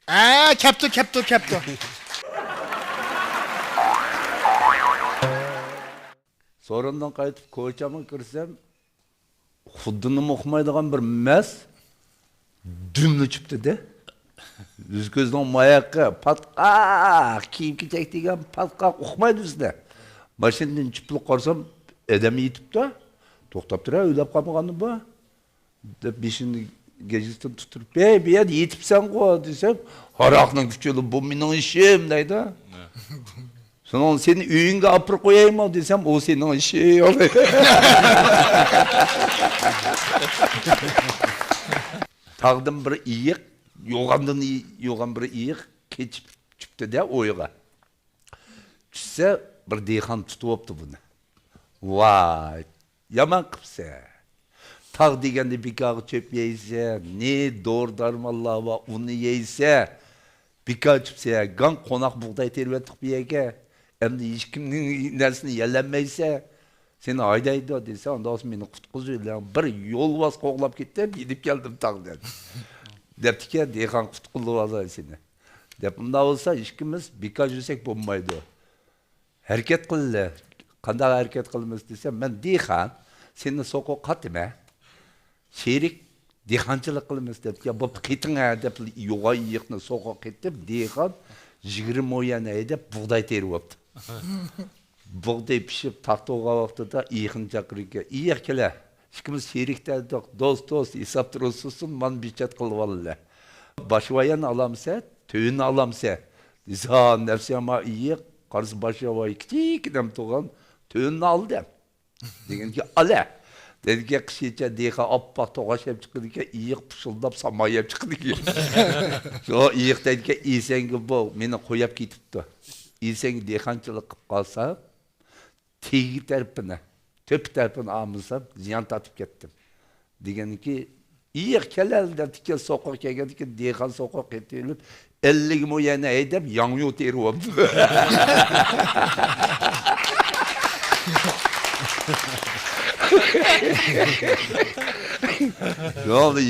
ئە، كەپتۇ، كەپتۇ، كەپتۇ. سورۇندىن قايتىپ كوچامغا كىرسەم، خۇددىنىمۇ ئۇقمايدىغان بىر مەس دۈملا چۈپتىدە. يۈز كۆزنىڭ ماياقى، پاتقاق، كىيىم كېچەك دېگەن پاتقاق ئۇقمايدۇ بىزدە. ماشىنىدىن چۈپلىك قارىسام، ئادەم يېتىپتۇ. توختاپ تۇرە، ئۆيلەپ قالمىغانمۇ بۇ؟ دەپ بېشىنى گەجگىسىدىن تۇتۇپ، ھەي، بۇ يەردە يېتىپسەنغۇ دېسەم، ھاراقنىڭ كۈچى بىلەن بۇ مېنىڭ ئىشىم دەيدۇ. سېنىڭ، سېنى ئۆيۈڭگە ئاپىرىپ قويايمۇ دېسەم، ئۇ سېنىڭ ئىشىڭ. تاغدىن بىر ئېيىق، يوغاندىن، يوغان بىر ئېيىق قېچىپ چۈشۈپتۇ-دە ئويغا. چۈشسە، بىر دېھقان تۇتۇۋاپتۇ بۇنى. ۋاي، يامان قىپسەن. تاغ دېگەندە بىكارغا چۆپ يەيسەن، نى دورا-دارمانلار بار، ئۇنى يەيسەن. بىكار چۈپسەن، گاڭ قوناق بۇغداي تېرىۋەتتۇق بۇ يەرگە. ئەمدى ھېچكىمنىڭ نەرسىنى يەلەنمەيسەن. سېنى ھايدايدۇ دېسە، ئانداق بولسا مېنى قۇتقۇزۇۋېلىڭ. بىر يولۋاس قوغلاپ كەتتىم، يېنىپ كەلدىم تاغدىن. دەپتىكەن، دېھقان قۇتقۇزۇۋالاي سېنى. دەپ، ئۇنداق بولسا ئىككىمىز بىكار يۈرسەك بولمايدۇ. ھەرىكەت قىلىلى. قانداق ھەرىكەت قىلىمىز دېسە، مەن دېھقان، سېنى سوقۇپ قاتىمەن. شېرىك دېھقانچىلىق قىلىمىز دەپ، يا بوپتۇ، قېتىڭ ھە دەپ، يوغان ئېيىقنى سوقۇپ قېتىپ، دېھقان يىگىرمە مو يۈەن ھەيدەپ بۇغداي تېرىۋاپتۇ. بۇغداي پىشىپ تارتىۋالغان ۋاقتىدا ئېيىقنى چاقىرىدىكەن، ئېيىق كېلە، ئىككىمىز شېرىك دەردۇق، دوست، دوست، ھېساب تۇرۇشسۇن، مانا بېچەت قىلىۋالىلى. باشۋايان ئالامسە، تۆۋىنى ئالامسە دېسە، نەپسى يامان ئېيىق، قارىسا باشۋاي كىچىككىنەم تۇغان، تۆۋىنى ئالدى. دېگەنكى، ئالە! دېدىكى، قىشىچە دېھقان ئاپئاق توقاچ يەپ چىقىدىكەن، ئېيىق پۇشۇلداپ سامان يەپ چىقىدىكەن. شۇ ئېيىق دەيدىكەن، ئېسەڭگە بۇ مېنى قوياپ كېتىپتۇ. ئېسەڭگە دېھقانچىلىق قىلىپ قالسا، تېگى تەرىپىنى، تۆپە تەرىپىنى ئالمىسام، زىيان تارتىپ كەتتىم. دېگەنكى، ئېيىق كېلەل دەپتىكەن، سوقۇق كەلگەندىكىن، دېھقان سوقۇق قېتىۋېلىپ، ئەللىك مو يەنە ھەيدەپ، ياڭيۇ تېرىۋاپتۇ.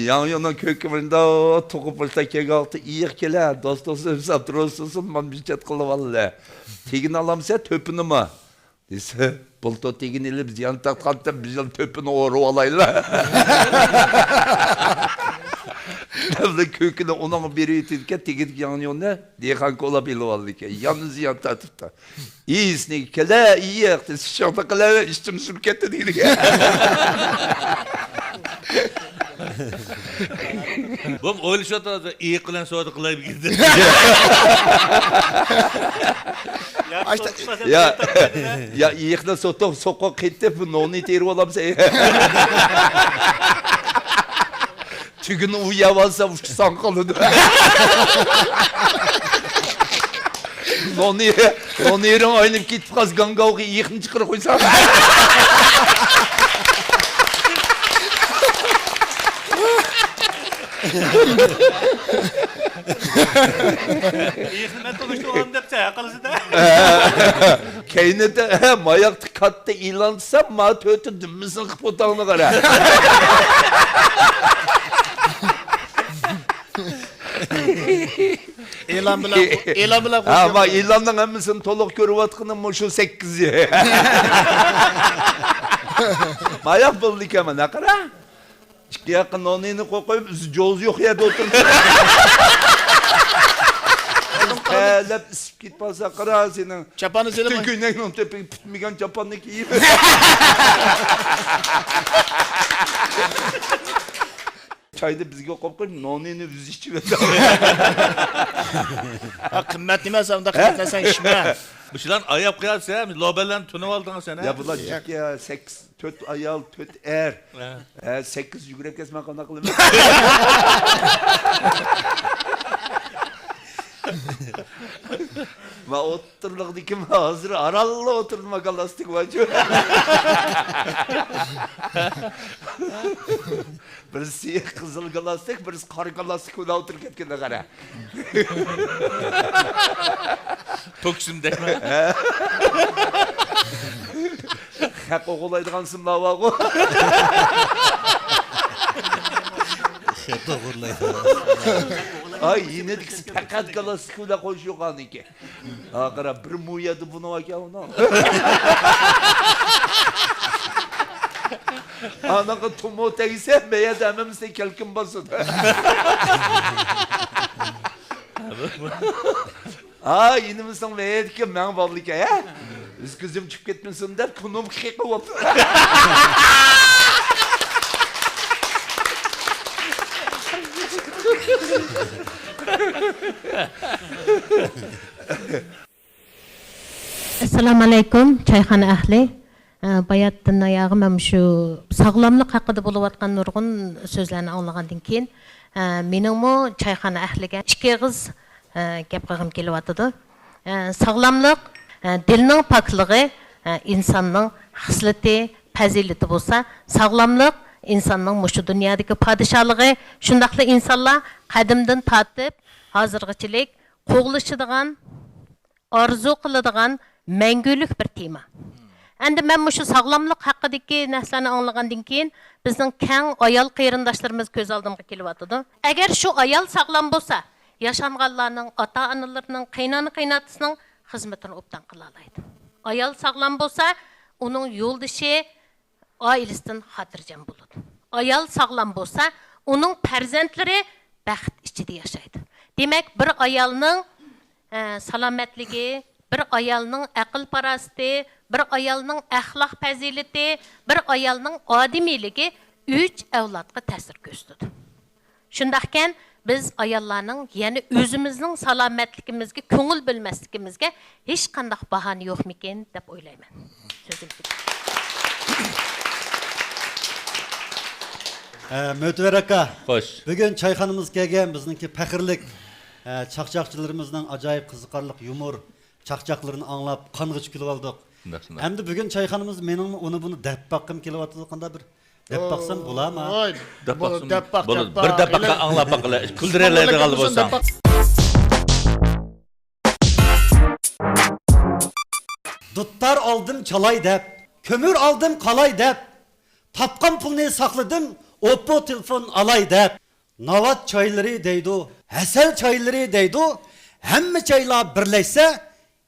ياڭيۇنىڭ كۆكى مۇنداق تۇغۇپ باشلاپ كەلگەن ۋاقتى، ئېيىق كېلە، دوست، دوست، ئۆمسەپ تۇرۇسۇن، مانا بېچەت قىلىۋالدى. تېگىنى ئالامسەن، تۆپىنىمۇ؟ دېسە، بۇلتۇر تېگىنى ئېلىپ زىيان تارتقانتىم، بىز يەنە تۆپىنى ئورىۋالايلى. دەپلا كۆكىنى ئۇنىڭغا بېرىۋېتىدىكەن، تېگىدىكى ياڭيۇنى دېھقان كولاپ ئېلىۋالىدىكەن، يەنە زىيان تارتىپتۇ. ئىيىسىنى كېلە، ئېيىق دېسە، ئىشىڭنى قىلەۋەر، ئىشتىن سۈرۈپ كەتتى دېيدىكەن. بۇ ئويلىشىۋاتىدۇ، ئېيىق بىلەن سودا قىلاي بۈگۈن دەپ. يا، يا، ئېيىقنى سوتۇق، سوقۇپ قېتىپ، نوننى تېرىۋالامسەن. تۈگۈن ئۇ يەۋالسا، ئۇچساڭ قالىدۇ. نوننى، نوننىرىڭ ئايلىنىپ كېتىپ قالسا، گاڭگاۋغا ئېيىقنى چىقىرىپ قويساڭ. ئېيىقنى مەن تونۇشتۇرغان دەپ سەھە قىلىسىدە. كەينىدە، ماياقتا كاتتا ئېلان دېسەم، ما تۆتى دۈمبىسىنى قىپ ئوتاڭنى قارا. ئېلان بىلەن، ئېلان بىلەن ھە، ما ئېلاننىڭ ھەممىسىنى تولۇق كۆرۈۋاتقىنىم مۇشۇ سەككىز يىل. ماياق بولدىكەن مانا، قارا. ئىككى ياققا نوننىنى قويۇپ، ئۆزى جوزى يوق يەردە ئولتۇرۇپ. تەرلەپ ئىسسىپ كېتىپ قالسا، قارا سېنىڭ چاپاننى سېلىپ پۈتۈن كۆينەكنىڭ تۆپىگە پۈتمىگەن چاپاننى كىيىپ. چاينى بىزگە قويۇپ قويۇپ، نوننىنى ئۆزى ئىچىۋېتىدۇ. ھە، قىممەت نېمە، سەن ئۇنداق قىممەت نەرسەنى ئىچمە. مۇشۇلارنى ئاياپ قوياپسەن، لوبەلەرنى تونۇۋالدىڭ سەن، ھە؟ يا، بۇلار جىق يا، سەككىز، تۆت ئايال، تۆت ئەر. ھە. ھە، سەككىز يۈگرەپ كەتسە مەن قانداق قىلىمەن؟ مەن ئوتتۇرىلىقتىكىم ھازىر ئارانلا ئولتۇردۇم، گاللاستىك بارچۇ. بىرسى قىزىل گاللاستىك، بىرسى قارا گاللاستىك بىلەن ئولتۇرۇپ كەتكەندە قارا. توكسىمدەكمۇ؟ ھە. خەق ئوغرىلايدىغان سىملار بارغۇ. خەق ئوغرىلايدىغان. ئاي، يېنىدىكىسى پەقەت گاللاستىك بىلەن قوشۇلغانىكەن. ھا، قارا، بىر مو يەردە بۇنىڭ ئاكا ئۇنىڭ. ئاناڭغا تۇمۇ تەگسە، مەيەردە ھەممىمىزنى كەلكۈن باسىدۇ. ھا، يېنىمىزنىڭ مەيەردىكى مەڭ بالىكەن، ھە؟ ئۆز كۆزۈم چۈشۈپ كەتمىسۇن دەپ، كۇنۇم خىقى بوپتۇ. ئەسسالامۇئەلەيكۇم، چايخانا ئەھلى. ئە، باياتتىن ئاياغى مەن مۇشۇ ساغلاملىق ھەققىدە بولۇۋاتقان نۇرغۇن سۆزلەرنى ئاڭلىغاندىن كېيىن، ئە، مېنىڭمۇ چايخانا ئەھلىگە ئىككى ئېغىز، ئە، گەپ قىلغۇم كېلىۋاتىدۇ. ئە، ساغلاملىق، ئە، دىلنىڭ پاكلىقى، ئە، ئىنساننىڭ خىسلىتى، پەزىلىتى بولسا، ساغلاملىق ئىنساننىڭ مۇشۇ دۇنيادىكى پادىشاھلىقى. شۇنداقلا ئىنسانلار قەدىمدىن تارتىپ ھازىرغىچىلىك قوغلىشىدىغان، ئارزۇ قىلىدىغان مەڭگۈلۈك بىر تېما. ئەمدى مەن مۇشۇ ساغلاملىق ھەققىدىكى نەرسىلەرنى ئاڭلىغاندىن كېيىن، بىزنىڭ كەڭ ئايال قېرىنداشلىرىمىز كۆز ئالدىمغا كېلىۋاتىدۇ. ئەگەر شۇ ئايال ساغلام بولسا، ياشانغانلارنىڭ، ئاتا-ئانىلىرىنىڭ، قېيىنئانا-قېيىنئاتىسىنىڭ خىزمىتىنى ئوبدان قىلالايدۇ. ئايال ساغلام بولسا، ئۇنىڭ يولدىشى، ئائىلىسىدىن خاتىرجەم بولىدۇ. ئايال ساغلام بولسا، ئۇنىڭ پەرزەنتلىرى بەخت ئىچىدە ياشايدۇ. دېمەك، بىر ئايالنىڭ، ئە، سالامەتلىكى، بىر ئايالنىڭ ئەقىل-پاراسىتى، بىر ئايالنىڭ ئەخلاق پەزىلىتى، بىر ئايالنىڭ ئادىمىيلىكى ئۈچ ئەۋلادقا تەسىر كۆرسىتىدۇ. شۇنداقكەن، بىز ئاياللارنىڭ يەنە ئۆزىمىزنىڭ سالامەتلىكىمىزگە كۆڭۈل بۆلمەسلىكىمىزگە ھېچقانداق باھانە يوقمىكىن دەپ ئويلايمەن. سۆزۈم پۈتتى. ئە، مۆتىۋەر ئاكا. خوش. بۈگۈن چايخانىمىزغا كەلگەن بىزنىڭكى پەخىرلىك، ئە، چاقچاقچىلىرىمىزنىڭ ئاجايىپ قىزىقارلىق يۇمۇر چاقچاقلىرىنى ئاڭلاپ، قانغىچە كۈلۈۋالدۇق. شۇنداق، شۇنداق. ئەمدى بۈگۈن چايخانىمىزدا مېنىڭمۇ ئۇنى بۇنى دەپ باققۇم كېلىۋاتىدۇ، قانداق بىر دەپ باقسام بولامۇ؟ ۋاي، دەپ بولىدۇ، باقسۇن. دەپ باق، بولىدۇ. دەپ بىر باق. دەپ باققا ئاڭلاپ باقىلى. كۈلدۈرەلەيدىغان بولساڭ. دەپ باق. دۇتار ئالدىم چالاي دەپ، كۆمۈر ئالدىم قالاي دەپ، تاپقان پۇلنى ساقلىدىم، ئوپپو تېلېفون ئالاي دەپ. ناۋات چايلىرى دەيدۇ، ھەسەل چايلىرى دەيدۇ، ھەممە چايلار بىرلەشسە،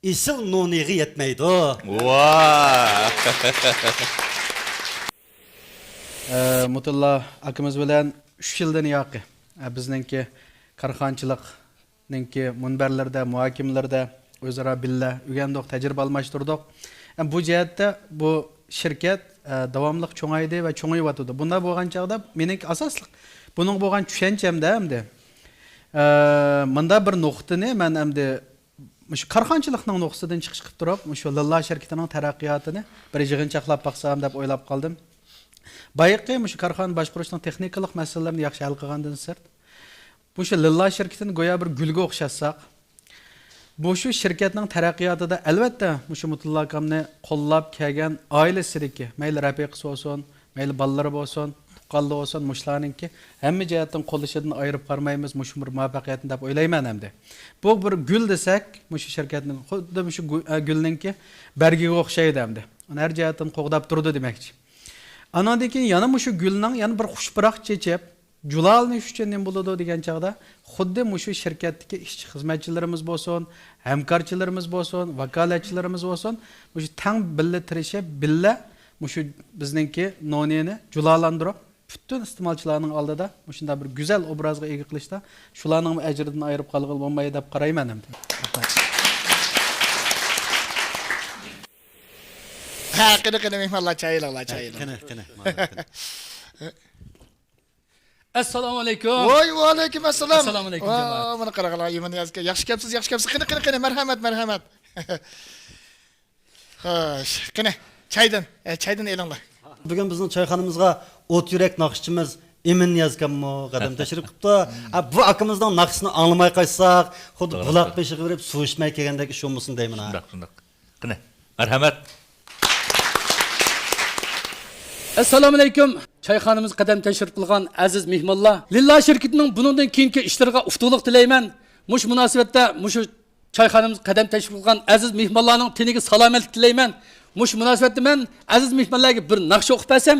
ئېسىل نونىغا يەتمەيدۇ. ۋاھ! ئە، مۇتىللا ئاكىمىز بىلەن ئۈچ يىلدىن ياقى، ئە، بىزنىڭكى كارخانىچىلىقنىڭكى مۇنبەرلىرىدە، مۇھاكىمىلىرىدە ئۆزئارا بىللە ئۆگەندۇق، تەجرىبە ئالماشتۇردۇق. ئە، بۇ جەھەتتە بۇ شىركەت، ئە، داۋاملىق چوڭايدى ۋە چوڭىيىۋاتىدۇ. بۇنداق بولغان چاغدا مېنىڭكى ئاساسلىق بۇنىڭغا بولغان چۈشەنچەمدە ئەمدى، ئە، مۇنداق بىر نۇقتىنى مەن ئەمدى مۇشۇ كارخانىچىلىقنىڭ نۇقتىسىدىن چىقىش قىلىپ تۇرۇپ، مۇشۇ لىللا شىركىتىنىڭ تەرەققىياتىنى بىر يىغىنچاقلاپ باقسام دەپ ئويلاپ قالدىم. بايىقى مۇشۇ كارخانا باشقۇرۇشنىڭ تېخنىكىلىق مەسىلىلىرىنى ياخشى ھەل قىلغاندىن سىرت، مۇشۇ لىللا شىركىتىنى گويا بىر گۈلگە ئوخشاتساق، مۇشۇ شىركەتنىڭ تەرەققىياتىدا، ئەلۋەتتە، مۇشۇ مۇتىللا ئاكامنى قوللاپ كەلگەن ئائىلىسىدىكى، مەيلى رەپىقىسى بولسۇن، مەيلى بالىلىرى بولسۇن، تۇغقانلىرى بولسۇن، مۇشۇلارنىڭكى ھەممە جەھەتتىن قوللىشىدىن ئايرىپ قارىمايمىز، مۇشۇ بىر مۇۋەپپەقىيەتنى دەپ ئويلايمەن ئەمدى. بۇ بىر گۈل دېسەك، مۇشۇ شىركەتنىڭ خۇددى مۇشۇ گۈ-، ئە، گۈلنىڭكى بەرگىگە ئوخشايدۇ ئەمدى. ئۇنى ھەر جەھەتتىن قوغداپ تۇرىدۇ دېمەكچى. ئاناندىن كېيىن يەنە مۇشۇ گۈلنىڭ يەنە بىر خۇش پۇراق چېچىپ، جۇلالىنىش ئۈچۈن نېمە بولىدۇ دېگەن چاغدا، خۇددى مۇشۇ شىركەتتىكى ئىشچى خىزمەتچىلىرىمىز بولسۇن، ھەمكارچىلىرىمىز بولسۇن، ۋاكالەتچىلىرىمىز بولسۇن، مۇشۇ تەڭ بىللە تىرىشىپ، بىللە مۇشۇ بىزنىڭكى نونىنى جۇلالاندۇرۇپ، پۈتۈن ئىستېمالچىلارنىڭ ئالدىدا مۇشۇنداق بىر گۈزەل ئوبرازغا ئىگە قىلىشتا شۇلارنىڭمۇ ئەجرىدىن ئايرىپ قالغىلى بولمايدۇ دەپ قارايمەن ئەمدى. ھە، قېنى، قېنى، مېھمانلار، چاي ئېلىڭلار، چاي ئېلىڭ. قېنى، قېنى، مانا، قېنى. ئەسسالامۇ ئەلەيكۇم. ۋاي، ۋەئەلەيكۇم ئەسسالام. ئەسسالامۇ ئەلەيكۇم، ۋا، جامائەت. مانا قاراڭلار، ئىمىن يازكەن. ياخشى كەپسىز، ياخشى كەپسىز. قېنى، قېنى، قېنى، مەرھەمەت، مەرھەمەت. خوش، قېنى، چايدىن، ئە، چايدىن ئېلىڭلار. بۈگۈن بىزنىڭ چايخانىمىزغا ئوت يۈرەك ناخشىچىمىز ئىمىن نىياز ئاكاممۇ قەدەم تەشرىپ قىپتۇ. ئە، بۇ ئاكىمىزنىڭ ناخشىسىنى ئاڭلىماي قاچساق، خۇددى توغرا، بۇلاق توغرا. بېشىغا بېرىپ سۇ ئىچمەي كەلگەندەك ئىش بولمىسۇن دەيمەن ھە. شۇنداق، شۇنداق. قېنى، مەرھەمەت. ئەسسالامۇئەلەيكۇم. چايخانىمىزغا قەدەم تەشرىپ قىلغان ئەزىز مېھمانلار، لىللا شىركىتىنىڭ بۇنىڭدىن كېيىنكى ئىشلىرىغا ئۇتۇقلۇق تىلەيمەن. مۇشۇ مۇناسىۋەتتە مۇشۇ چايخانىمىزغا قەدەم تەشرىپ قىلغان ئەزىز مېھمانلارنىڭ تېنىگە سالامەتلىك تىلەيمەن. مۇشۇ مۇناسىۋەتتە مەن ئەزىز مېھمانلارغا بىر ناخشا ئوقۇپ بەرسەم،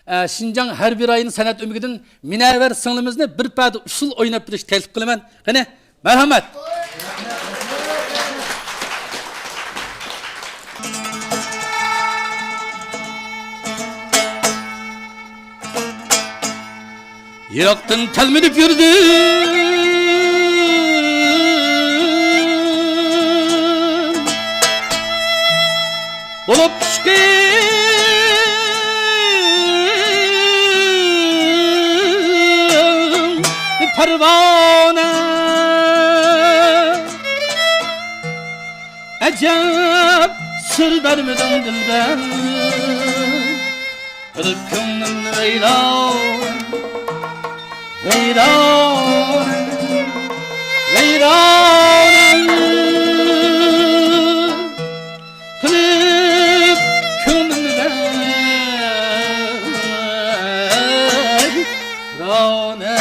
ئە، شىنجاڭ ھەربىي رايونى سەنئەت ئۆمىكىدىن مىنەۋەر سىڭلىمىزنى بىر پەدە ئۇسسۇل ئويناپ بېرىشنى تەكلىپ قىلىمەن. قېنى، مەرھەمەت! يىراقتىن تەلمۈرۈپ يۈردۈم، بولۇپ ئىشقىم پەرۋانە. ئەجەب سىر بەرمىدىڭ دىلبەر، قىلىپ كۆڭلۈمنى ۋەيران، ۋەيران، ۋەيران. قىلىپ كۆڭلۈمنى ۋەيرانە.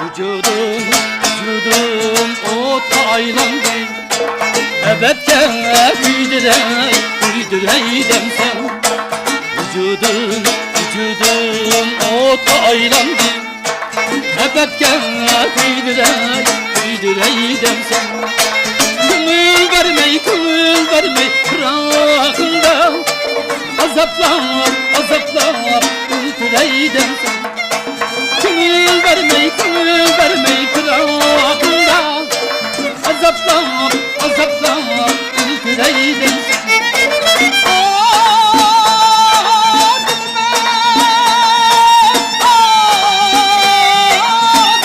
ۋۇجۇدۇم، ۋۇجۇدۇم ئوتقا ئايلاندى. ئەبەدكە كۆيدۈرەي، كۆيدۈرەي دەمسەن. ۋۇجۇدۇم، ۋۇجۇدۇم ئوتقا ئايلاندى. ئەبەدكە كۆيدۈرەي، كۆيدۈرەي دەمسەن. كۆڭۈل بەرمەي، كۆڭۈل بەرمەي پىراقىڭدا، ئازابلاپ، ئازابلاپ ئۆلتۈرەي دەمسەن. كۆڭۈل بەرمەي، كۆڭۈل بەرمەي پىراقىڭدا، ئازابلاپ، ئازابلاپ ئۆلتۈرەي دەمسەن. ئا، دىلبەر، ئا،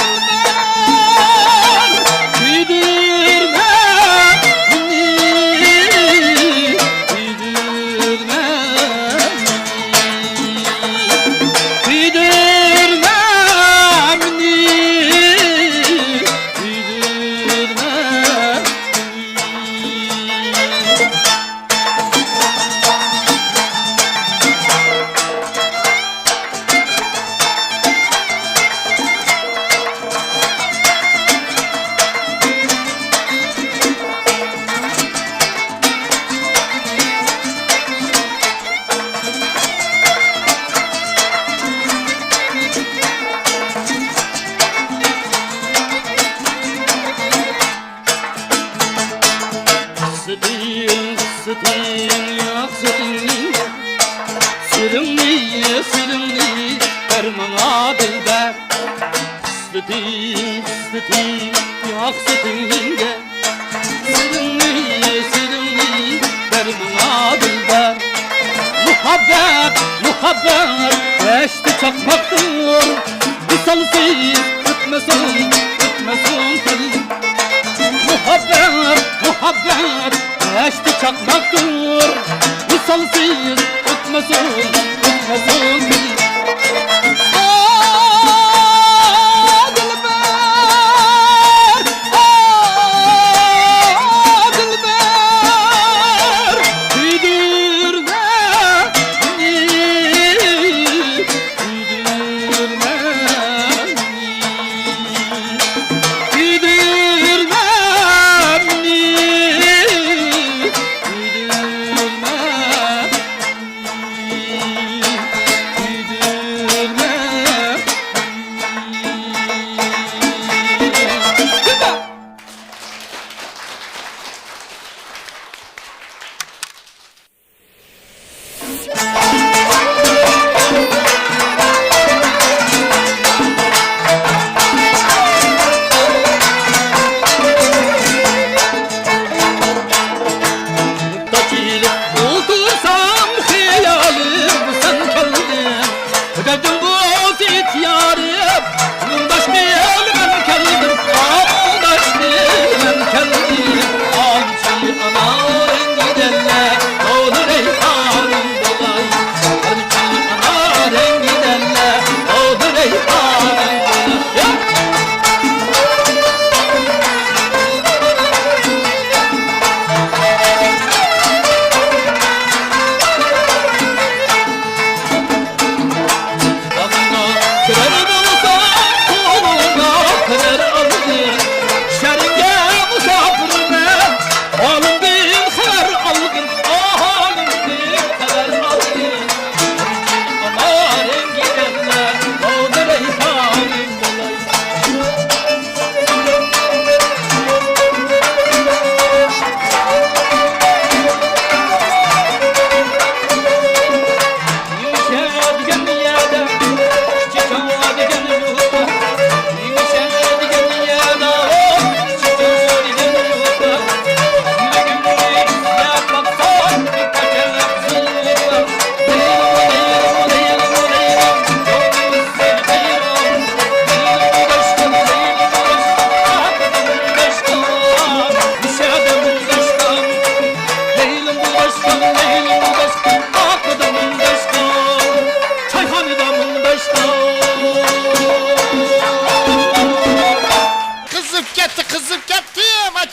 دىلبەر، كۆيدۈرمە مېنى، كۆيدۈرمە مېنى، كۆيدۈرمە مېنى، كۆيدۈرمە مېنى. ئىسسىتىڭ، ئىسسىتىڭ، ياقسىتىڭ، سىرىڭنى، سىرىڭنى بەر ماڭا دىلبەر. ئىسسىتىڭ، ئىسسىتىڭ، ياقسىتىڭ مەڭگە. سىرىڭنى، سىرىڭنى بەر ماڭا دىلبەر. مۇھەببەت، مۇھەببەت دەشتى چاقماقتۇر، ۋىسالسىز ئۆتمىسۇن، ئۆتمىسۇن كۈن. مۇھەببەت، مۇھەببەت دەشتى چاقماقتۇر، ۋىسالسىز ئۆتمىسۇن، ئۆتمىسۇن كۈن. ئا، دىلبەر، ئا، دىلبەر، كۆيدۈرمە مېنى، كۆيدۈرمە مېنى، كۆيدۈرمە مېنى، كۆيدۈرمە مېنى.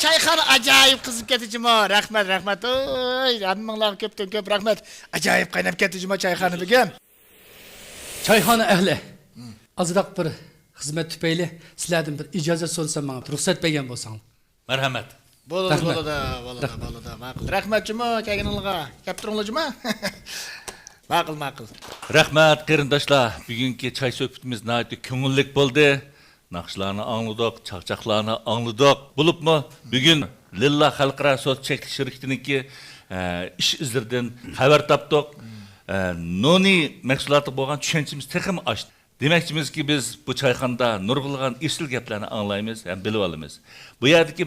چايخانا ئاجايىپ قىزىپ كەتتى جۇمۇ. رەھمەت، رەھمەت. ئوي، ھەممىڭلارغا كۆپتىن كۆپ رەھمەت. ئاجايىپ قايناپ كەتتى جۇمۇ چايخانا بۈگۈن. چايخانا ئەھلى، ئازراق بىر خىزمەت تۈپەيلى سىلەردىن بىر ئىجازەت سورىسام، ماڭا رۇخسەت بەرگەن بولساڭلار. مەرھەمەت. بولىدۇ، رەھمەت. بولىدۇ، بولىدۇ، رەھمەت. ماقۇل. رەھمەت جۇمۇ كەلگىنىڭلارغا. كەپ تۇرۇڭلار جۇمۇ. ماقۇل، ماقۇل. رەھمەت، قېرىنداشلار. بۈگۈنكى چاي سۆھبىتىمىز ناھايىتى كۆڭۈللۈك بولدى. ناخشىلارنى ئاڭلىدۇق، چاقچاقلارنى ئاڭلىدۇق. بولۇپمۇ بۈگۈن لىللا خەلقئارا سودا چەكلىك شىركىتىنىڭكى، ئە، ئىش ئىزلىرىدىن خەۋەر تاپتۇق. ئە، نونى مەھسۇلاتىغا بولغان چۈشەنچىمىز تېخىمۇ ئاشتى. دېمەكچىمىزكى، بىز بۇ چايخانىدا نۇرغۇنلىغان ئېسىل گەپلەرنى ئاڭلايمىز ھەم بىلىۋالىمىز. بۇ يەردىكى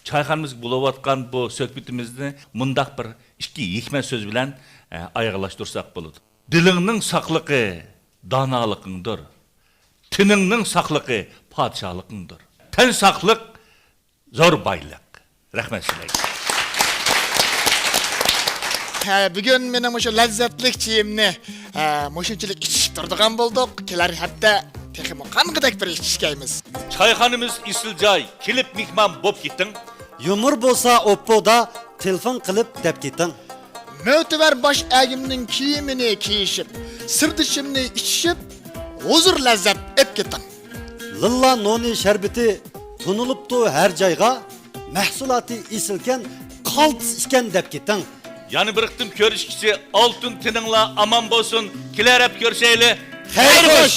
چايخانىمىزدا بولۇۋاتقان بۇ سۆھبىتىمىزنى مۇنداق بىر ئىككى ھېكمەت سۆز بىلەن، ئە، ئاياغلاشتۇرساق بولىدۇ. دىلىڭنىڭ ساقلىقى دانالىقىڭدۇر. تېنىڭنىڭ ساقلىقى پادىشاھلىقىڭدۇر. تەن ساقلىق زور بايلىق. رەھمەت سىلەرگە. ھە، بۈگۈن مېنىڭ مۇشۇ لەززەتلىك چېيىمنى، ھە، مۇشۇنچىلىك ئىچىشىپ تۇرىدىغان بولدۇق. كېلەر ھەپتە تېخىمۇ قانغۇدەك بىر ئىچىشكەيمىز. چايخانىمىز ئېسىل جاي، كېلىپ مېھمان بوپ كېتىڭ. يۇمۇر بولسا ئوپپودا تېلېفون قىلىپ دەپ كېتىڭ. مۆتىۋەر باش ئەگىمنىڭ كىيىمىنى كىيىشىپ، سىردىشىمنى ئىچىشىپ، ھۇزۇر لەززەت ئېپ كېتىڭ. لىللا نونى شەربىتى تونۇلۇپتۇ ھەر جايغا، مەھسۇلاتى ئېسىلكەن، قالتىس ئىكەن دەپ كېتىڭ. يەنە بىر قېتىم كۆرۈشكىچە ئالتۇن تېنىڭلار ئامان بولسۇن، كېلەر ھەپتە كۆرۈشەيلى. خەير خوش!